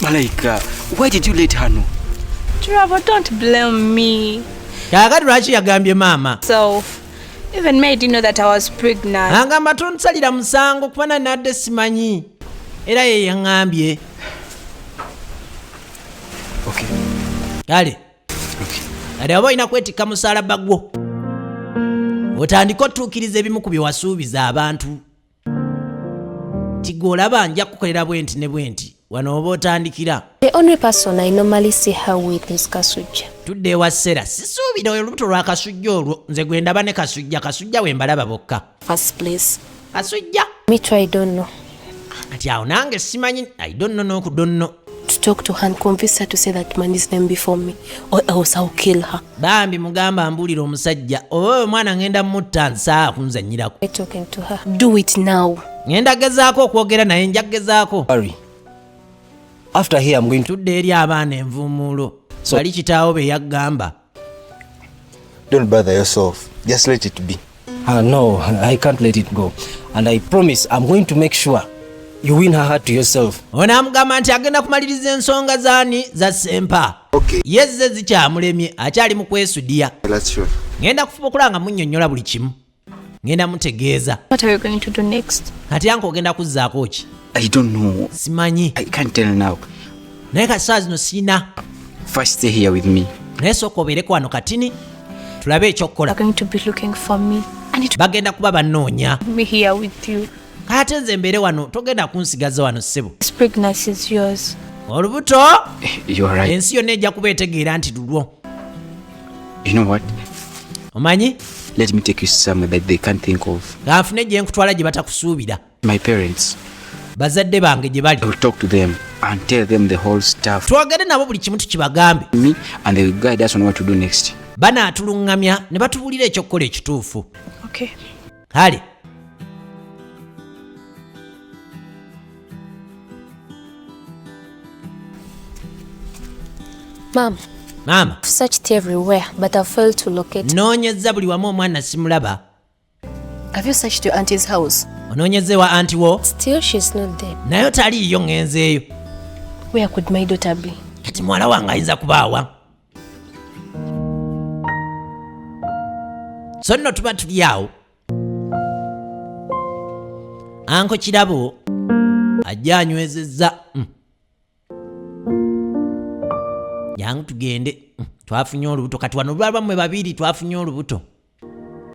Malaika, why did you let her know? Trevor, don't blame me. Kaakati lwaki yagambye maama? So, even me, I didn't know that I was pregnant. Agamba tonsalira musango kuba nadde simanyi, era ye yaŋŋambye. Okay. Kale. Okay. Kati oba olina kwetikka musalaba gwo otandike otuukiriza ebimu ku bye wasuubiza abantu. Tigwe olaba nja kukolera bwe nti ne bwe nti, wano oba otandikira. The only person I normally see her with is Kasujja. Tudde ewa Sera, sisuubira oyo olubuto lwa Kasujja olwo, nze gwe ndaba ne Kasujja. Kasujja we mbalaba bokka. First place. Kasujja. Me too, I don't know. Kati awo nange simanyi, I don't know n'okudonno. To talk to her and convince her to say that man's name before me, or else I'll kill her. Bambi mugamba mbuulira omusajja oba oyo omwana ngenda mutta nsaa kunzannyirako. I'm talking to her. Do it now. Ngenda gezaako okwogera naye, nja gezaako. Hurry. After here I'm going to Tudde eri abaana envuumuulo. Bali kitaawo be yaggamba. Don't bother yourself. Just let it be. No, I can't let it go. And I promise I'm going to make sure you win her heart to yourself. Ono amugamba nti agenda kumaliriza ensonga zaani za Sempa. Okay. Ye zze zikyamulemye, akyali mu kwesudiya. That's sure. Ngenda kufuba okulaba nga munnyonnyola buli kimu. Ngenda mutegeeza. What are you going to do next? Kati anka ogenda kuzzaako ki? I don't know. Simanyi. I can't tell now. Naye kati saa zino sirina. First stay here with me. Naye sooka obeereko wano katini tulabe ekyokukola. They're going to be looking for me. And it Bagenda kuba bannoonya. will be here with you. Kate nze mbeere wano, togenda kunsigaza wano ssebo. This pregnancy is yours. Olubuto You're right. ensi yonna ejja kuba etegeera nti lulwo. You know what? Omanyi? Let me take you somewhere that they can't think of. Kanfune gye nkutwala gye batakusuubira. My parents. Bazadde bange gye bali. I will talk to them and tell them the whole stuff. Twogere nabo buli kimu tukibagambe. Me and they will guide us on what to do next. Banaatuluŋŋamya ne batubuulira ekyokukola ekituufu. Okay. Kale. Mom, Maama. I've searched everywhere, but I've failed to locate. Noonyezza buli wamu omwana simulaba. Have you searched your auntie's house? Onoonyezza ewa anti wo? Still, she's not there. Naye taliiyo ŋŋenzeeyo. Where could my daughter be? Kati muwala wange ayinza kubaawa. So nno tuba tuli awo. Anko Kirabo ajja anywezezza. Jangu tugende. Twafunye olubuto kati wano lwalwa mmwe babiri twafunye olubuto.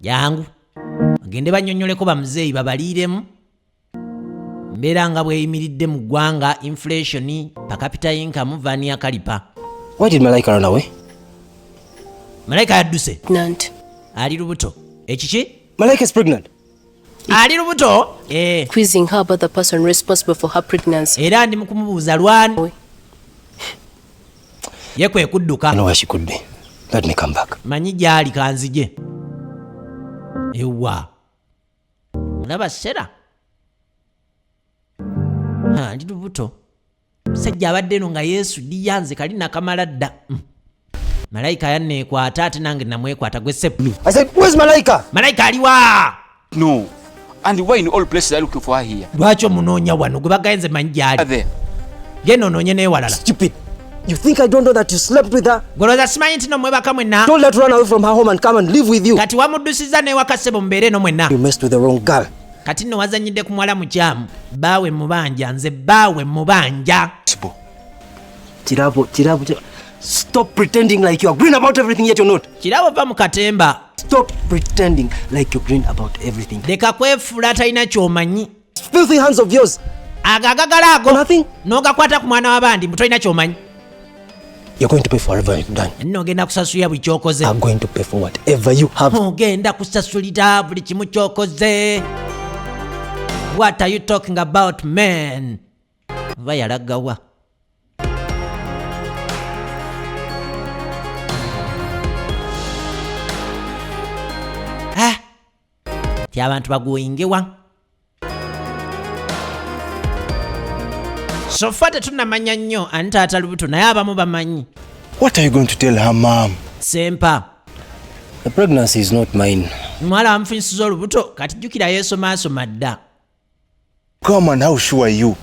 Jangu bagende bannyonnyoleko bamuzeeyi babaliiremu. Mbeera nga bweyimiridde mu ggwanga, inflation, per capita income, vania kalipa. Why did Malaika run away? Malaika yadduse. Pregnant. Ali lubuto. Ekiki? Malaika is pregnant. Ali lubuto? Quizzing her about the person responsible for her pregnancy. Era ndi mu kumubuuza lwani. Ye kwe kudduka. I know where she could be. Let me come back. Manyi gy'ali kanzije. Ewa. Olaba Sera. Ha, ndi lubuto. Musajja abadde eno nga yeesuddiya nze kali nakamala dda. Malayika yanneekwata ate nange namwekwata gwe ssebo. I said, where's Malaika? Malaika aliwa? No. And why in all places are looking for her here? Lwaki omunoonya wano gwe bagayenze manyi gy'ali? There. Genda onoonye n'ewalala. Stupid. You think I don't know that you slept with her? Golooza simanyi nti no mwebaka mwenna. Told her to run away from her home and come and live with you. Kati wamuddusizza n'ewaka ssebo mubeere eno mwenna. You messed with the wrong girl. Kati nno wazannyidde ku muwala mukyamu. Baawe mubanja, nze baawe mubanja. Kirabo, Kirabo, Kirabo. Stop pretending like you are green about everything yet you're not. Kirabo va mu katemba. Stop pretending like you're green about everything. Leka kwefuula atalina ky'omanyi. Filthy hands of yours. Ago agagala ago. Nothing. N'ogakwata ku mwana w'abandi mbu tolina ky'omanyi. You're going to pay for whatever you've done. Nno ogenda kusasulira buli ky'okoze. I'm going to pay for whatever you have. Ogenda kusasulira buli kimu ky'okoze. What are you talking about, man? Oba yalagawa. Ti abantu bagoyingewa. So far tetunnamanya nnyo ani taata lubuto naye abamu bamanyi. What are you going to tell her mom? Sempa. The pregnancy is not mine. Omuwala bamufunyisiza olubuto, kati jjukira yeesomaasoma dda. Come on, how sure are you?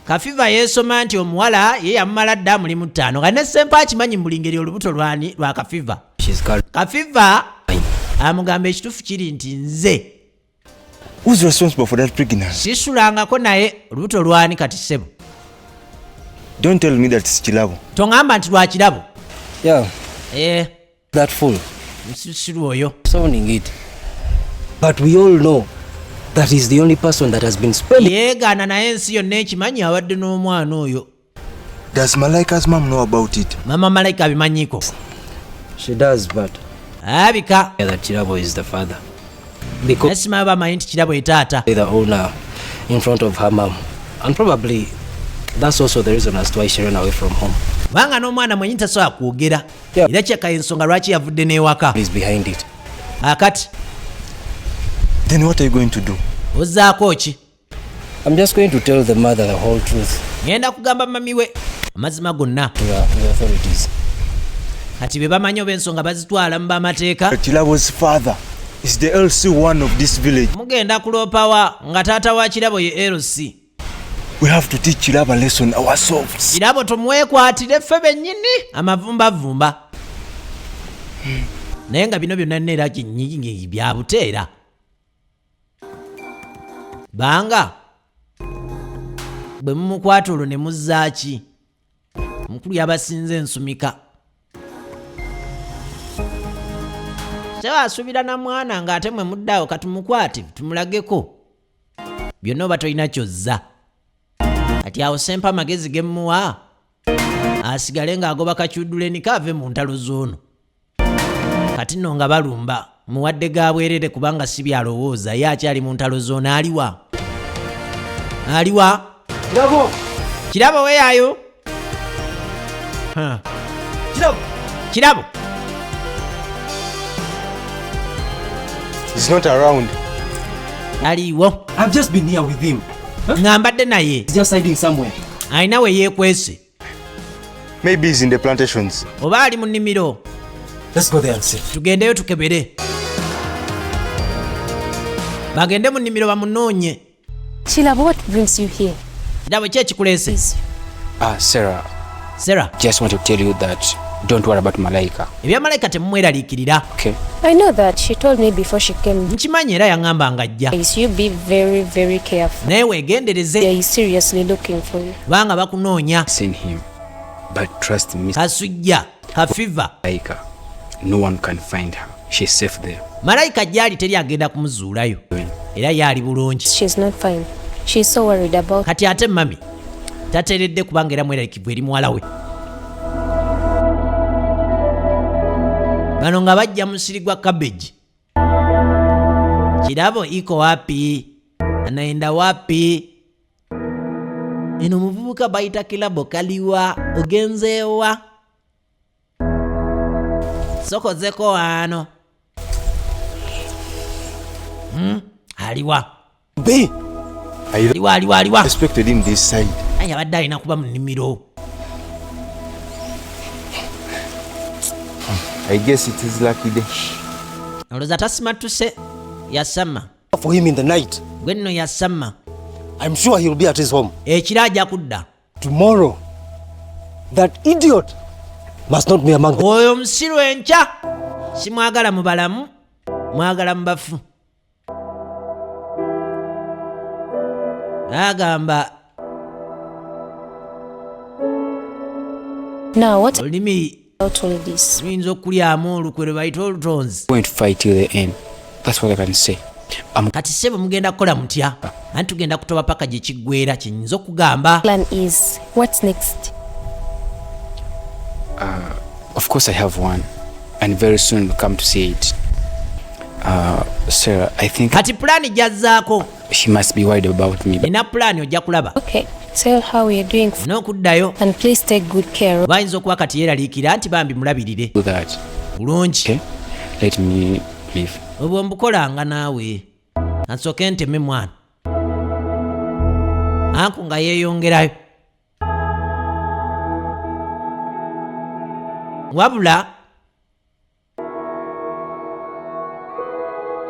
Kafiva yeesoma nti omuwala ye yamumala dda mulimu ttaano, nga ne Sempa akimanyi mu buli ngeri olubuto lwani? Lwa Kafiva. She's carrying. Kafiva amugamba ekituufu kiri nti nze Who's responsible for that pregnancy? sisulangako naye, olubuto lwani kati ssebo? Don't tell me that it's Chilabo. Toŋŋamba nti lwa Kirabo. Yeah, Eh, that fool. Musiru oyo. Owning it. But we all know that he's the only person that has been spending. Yeegaana, naye ensi yonna ekimanyi abadde n'omwana oyo. Does Malaika's mom know about it? Mama Malayika abimanyiiko? She does, but Abika. yeah, that Chirabo is the father. Because Naye simanyi bamanyi nti Kirabo ye taata. the owner in front of her mom. And probably that's also the reason as to why she ran away from home. Kubanga n'omwana mwenyi tasobola kwogera. Yeah. Era kyeka ensonga lwaki yavudde n'ewaka. Is behind it. Akati Then what are you going to do? Ozzaako ki? I'm just going to tell the mother the whole truth Ngenda kugamba mami we amazima gonna. to the authorities. Kati be bamanyi oba ensonga bazitwala mu bamateeka. Chilabo's father is the LC1 of this village. Mugenda kuloopawa nga taata wa Kirabo ye LC? We have to teach Chilabo a lesson ourselves. Kirabo tumwekwatire ffe bennyini amavumbavumba, naye nga bino byonna nna era kinyingi bya buteera banga bwe mumukwata olwo ne muzzaaki. Omukulu yabasinze ensumika, sewasuubira na mwana ng'ate mwe muddaawo. Katumukwate tumulageko byonna oba tolina kyozza. Kati awo Sempa amagezi ge mmuwa asigale ng'agoba kakyuduleni kaave mu ntalo z'ono. Kati nno nga balumba muwadde ga bwerere, kubanga si byalowooza, ye akyali mu ntalo z'ono. Aliwa? Aliwa Kirabo? Weyayo. Kirabo! Kirabo. He's not around. Aliwo. I've just been here with him. Nga mbadde naye. He's just hiding somewhere. Alina we yeekwese. Maybe he's in the plantations. Oba ali mu nnimiro. Let's go there and see. Tugendeyo tukebere, bagende mu nnimiro bamunoonye. Chilabo, what brings you here? Kirabo, ki ekikuleese? Please. Ah, Sarah, Sarah. Just want to tell you that don't worry about Malaika. Ebya Malayika temumweraliikirira. Okay? I know that she told me before she came. Nkimanyi, era yaŋŋamba nga ajja. Please, you be very, very careful. Naye weegendereze. They is seriously looking for you. Kubanga bakunoonya. Seen him. But trust me, Kasujja Kafiva. Malaika, no one can find her. She's safe there. Malayika gyali teri agenda kumuzuulayo, era ye ali bulungi. She's not fine. She's so worried about Kati ate mami tateredde kubanga era mweralikivu eri muwala we. Bano nga bajja musiri gwa cabbage. Kirabo iko wapi? Anaenda wapi? Eno omuvubuka bayita Kirabo kaliwa? Ogenzeewa? Sokozeko wano. Aliwa? B. I Aliwa? Aliwa? Aliwa? expected him this side. Aye, abadde alina kuba mu nnimiro. I guess it is lucky day. Olowooza tasimattuse, yasama. For him in the night. Gwe nno yasama. I'm sure he'll be at his home. Ekiro ajja kudda. Tomorrow. That idiot must not be among them. Oyo omusiru enkya simwagala mu balamu, mwagala mu bafu. Agamba Now, what olulimi about all this? luyinza okulyamu olukwe lwe bayita olutonzi. Going to fight till the end. That's what I can say. I'm Kati ssebo mugenda kukola mutya? Anti tugenda kutoba paka gye kiggwera, kyenyinza okugamba. Plan is, what's next? Of course I have one. And very soon we'll come to see it. Sarah, I think Kati pulaani gyazzaako. She must be worried about me. Nina pulaani, ojja kulaba. Okay, tell her we are doing N'okuddayo. and please take good care. Bayinza okuba kati yeeraliikira nti bambi mulabirire. Do that. Bulungi. Okay? Let me leave. Obwo mbukolanga naawe, ansooke nteme mwana anku nga yeeyongerayo. Wabula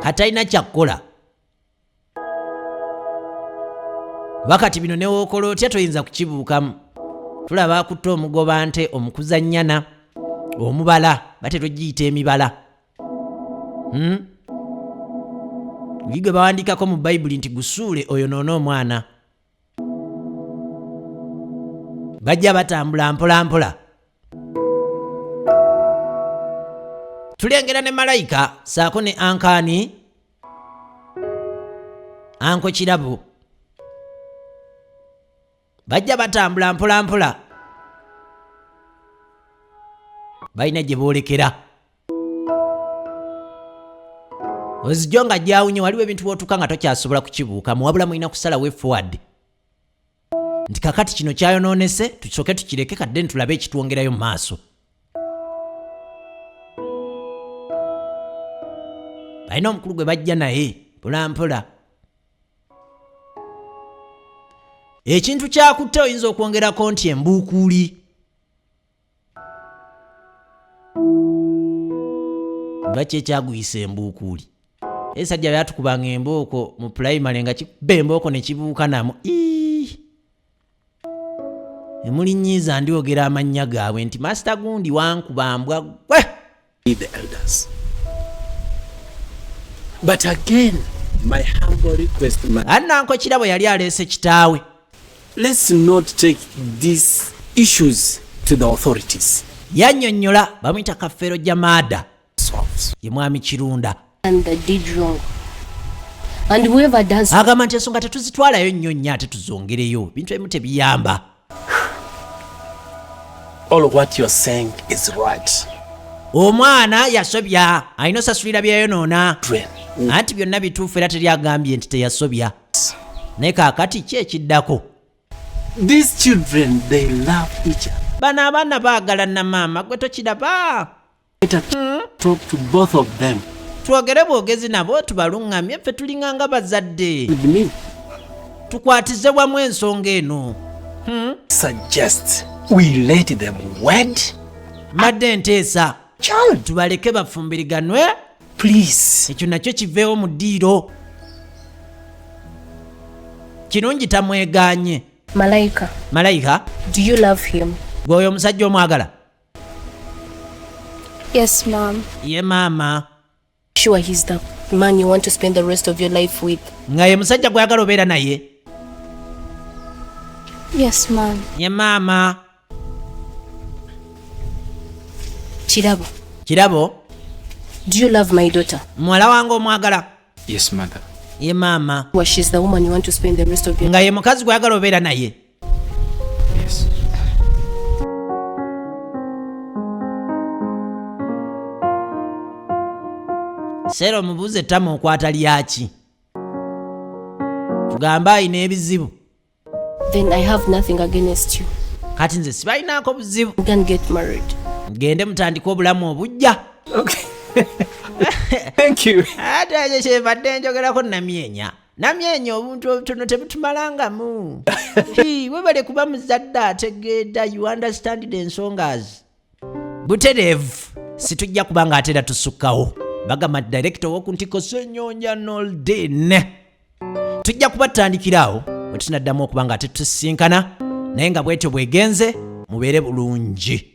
Katalina kyakkola. Bakati bino newookola otya toyinza kukibuukamu. Tulaba akutte omugoba nte omukuza nnyana omubala batera ogiyita emibala. Guli gwe bawandiikako mu Bayibuli nti gusuule oyonoone omwana. Bajja batambula mpola mpola. Tulengera ne malayika saako ne ankaani anko kirabo. Bajja batambula mpola mpola. Balina gye boolekera. Ozijjo nga gyawunye waliwo ebintu bw'otuuka nga tokyasobola kukibuukamu wabula mulina kusala way forward. Nti kakati kino kyayonoonese tusooke tukireke kadde ntulabe ekitwongerayo mu maaso. Balina omukulu gwe bajja naye mpola mpola. Ekintu kyakutte oyinza okwongerako nti embuukuuli. Baki ekyaguyisa embuukuuli? Esajja byatukubanga embooko mu pulayimale nga kikuba embooko ne kibuuka namu. Ii! Emulinnyiiza ndyogera amannya gaabwe nti Master gundi wankuba mbwa ggwe. The elders. But again, my humble request, my Annanko Kirabo yali aleese kitaawe. Let's not take these issues to the authorities. Yannyonnyola bamuyita Kafeero Jamada. Solves. Ye mwami Kirunda. And the did wrong. And whoever does Agamba nti ensonga tetuzitwalayo nnyo nnyo ate tuzongereyo. Bintu ebimu tebiyamba. All what you're saying is right. Omwana yasobya, alina osasulira byeyonoona. Drain. Anti byonna bituufu era teri agambye nti teyasobya. Naye kaakati ki ekiddako? These children, they love each other. Bano abaana baagala na maama gwe tokiraba. Better talk to both of them. Twogere bwogezi nabo tubaluŋŋamye ffe tulinga nga bazadde. With me. Tukwatize wamu ensonga eno. Suggest we let them wed. Mbadde nteesa. Child. Tubaleke bafumbiriganwe. Please. Ekyo nakyo kiveewo mu ddiiro. Kirungi tamwegaanye. Malaika. Malaika. Do you love him? Gwe oyo omusajja omwagala? Yes, ma'am. Ye maama. Sure he's the man you want to spend the rest of your life with. Nga ye musajja gw'oyagala obeera naye? Yes, ma'am. Ye maama. Kirabo. Kirabo. Do you love my daughter? Muwala wange omwagala? Yes, mother. Ye maama. Well, she's the woman you want to spend the rest of your Nga ye mukazi gw'oyagala obeera naye? Yes. Seera omubuuze ettama okwata lyaki? Tugambe alina ebizibu. Then I have nothing against you. Kati nze sibalinaako buzibu. You can get married. Mugende mutandike obulamu obujja. Okay. Thank you. Ate ekyo kyembadde njogerako namyenya. Namyenya obuntu obutono tebutumalangamu. Hii, webale kuba muzadde ategeeda, you understand the ensongas. Butereevu situjja kuba nga ate era tusukkawo. Bagamba nti director ow'oku ntikko Ssenyonja Noldin. Tujja kuba tutandikira awo bwe tunaddamu okuba nga ate tusisinkana, naye nga bwetyo bwegenze, mubeere bulungi.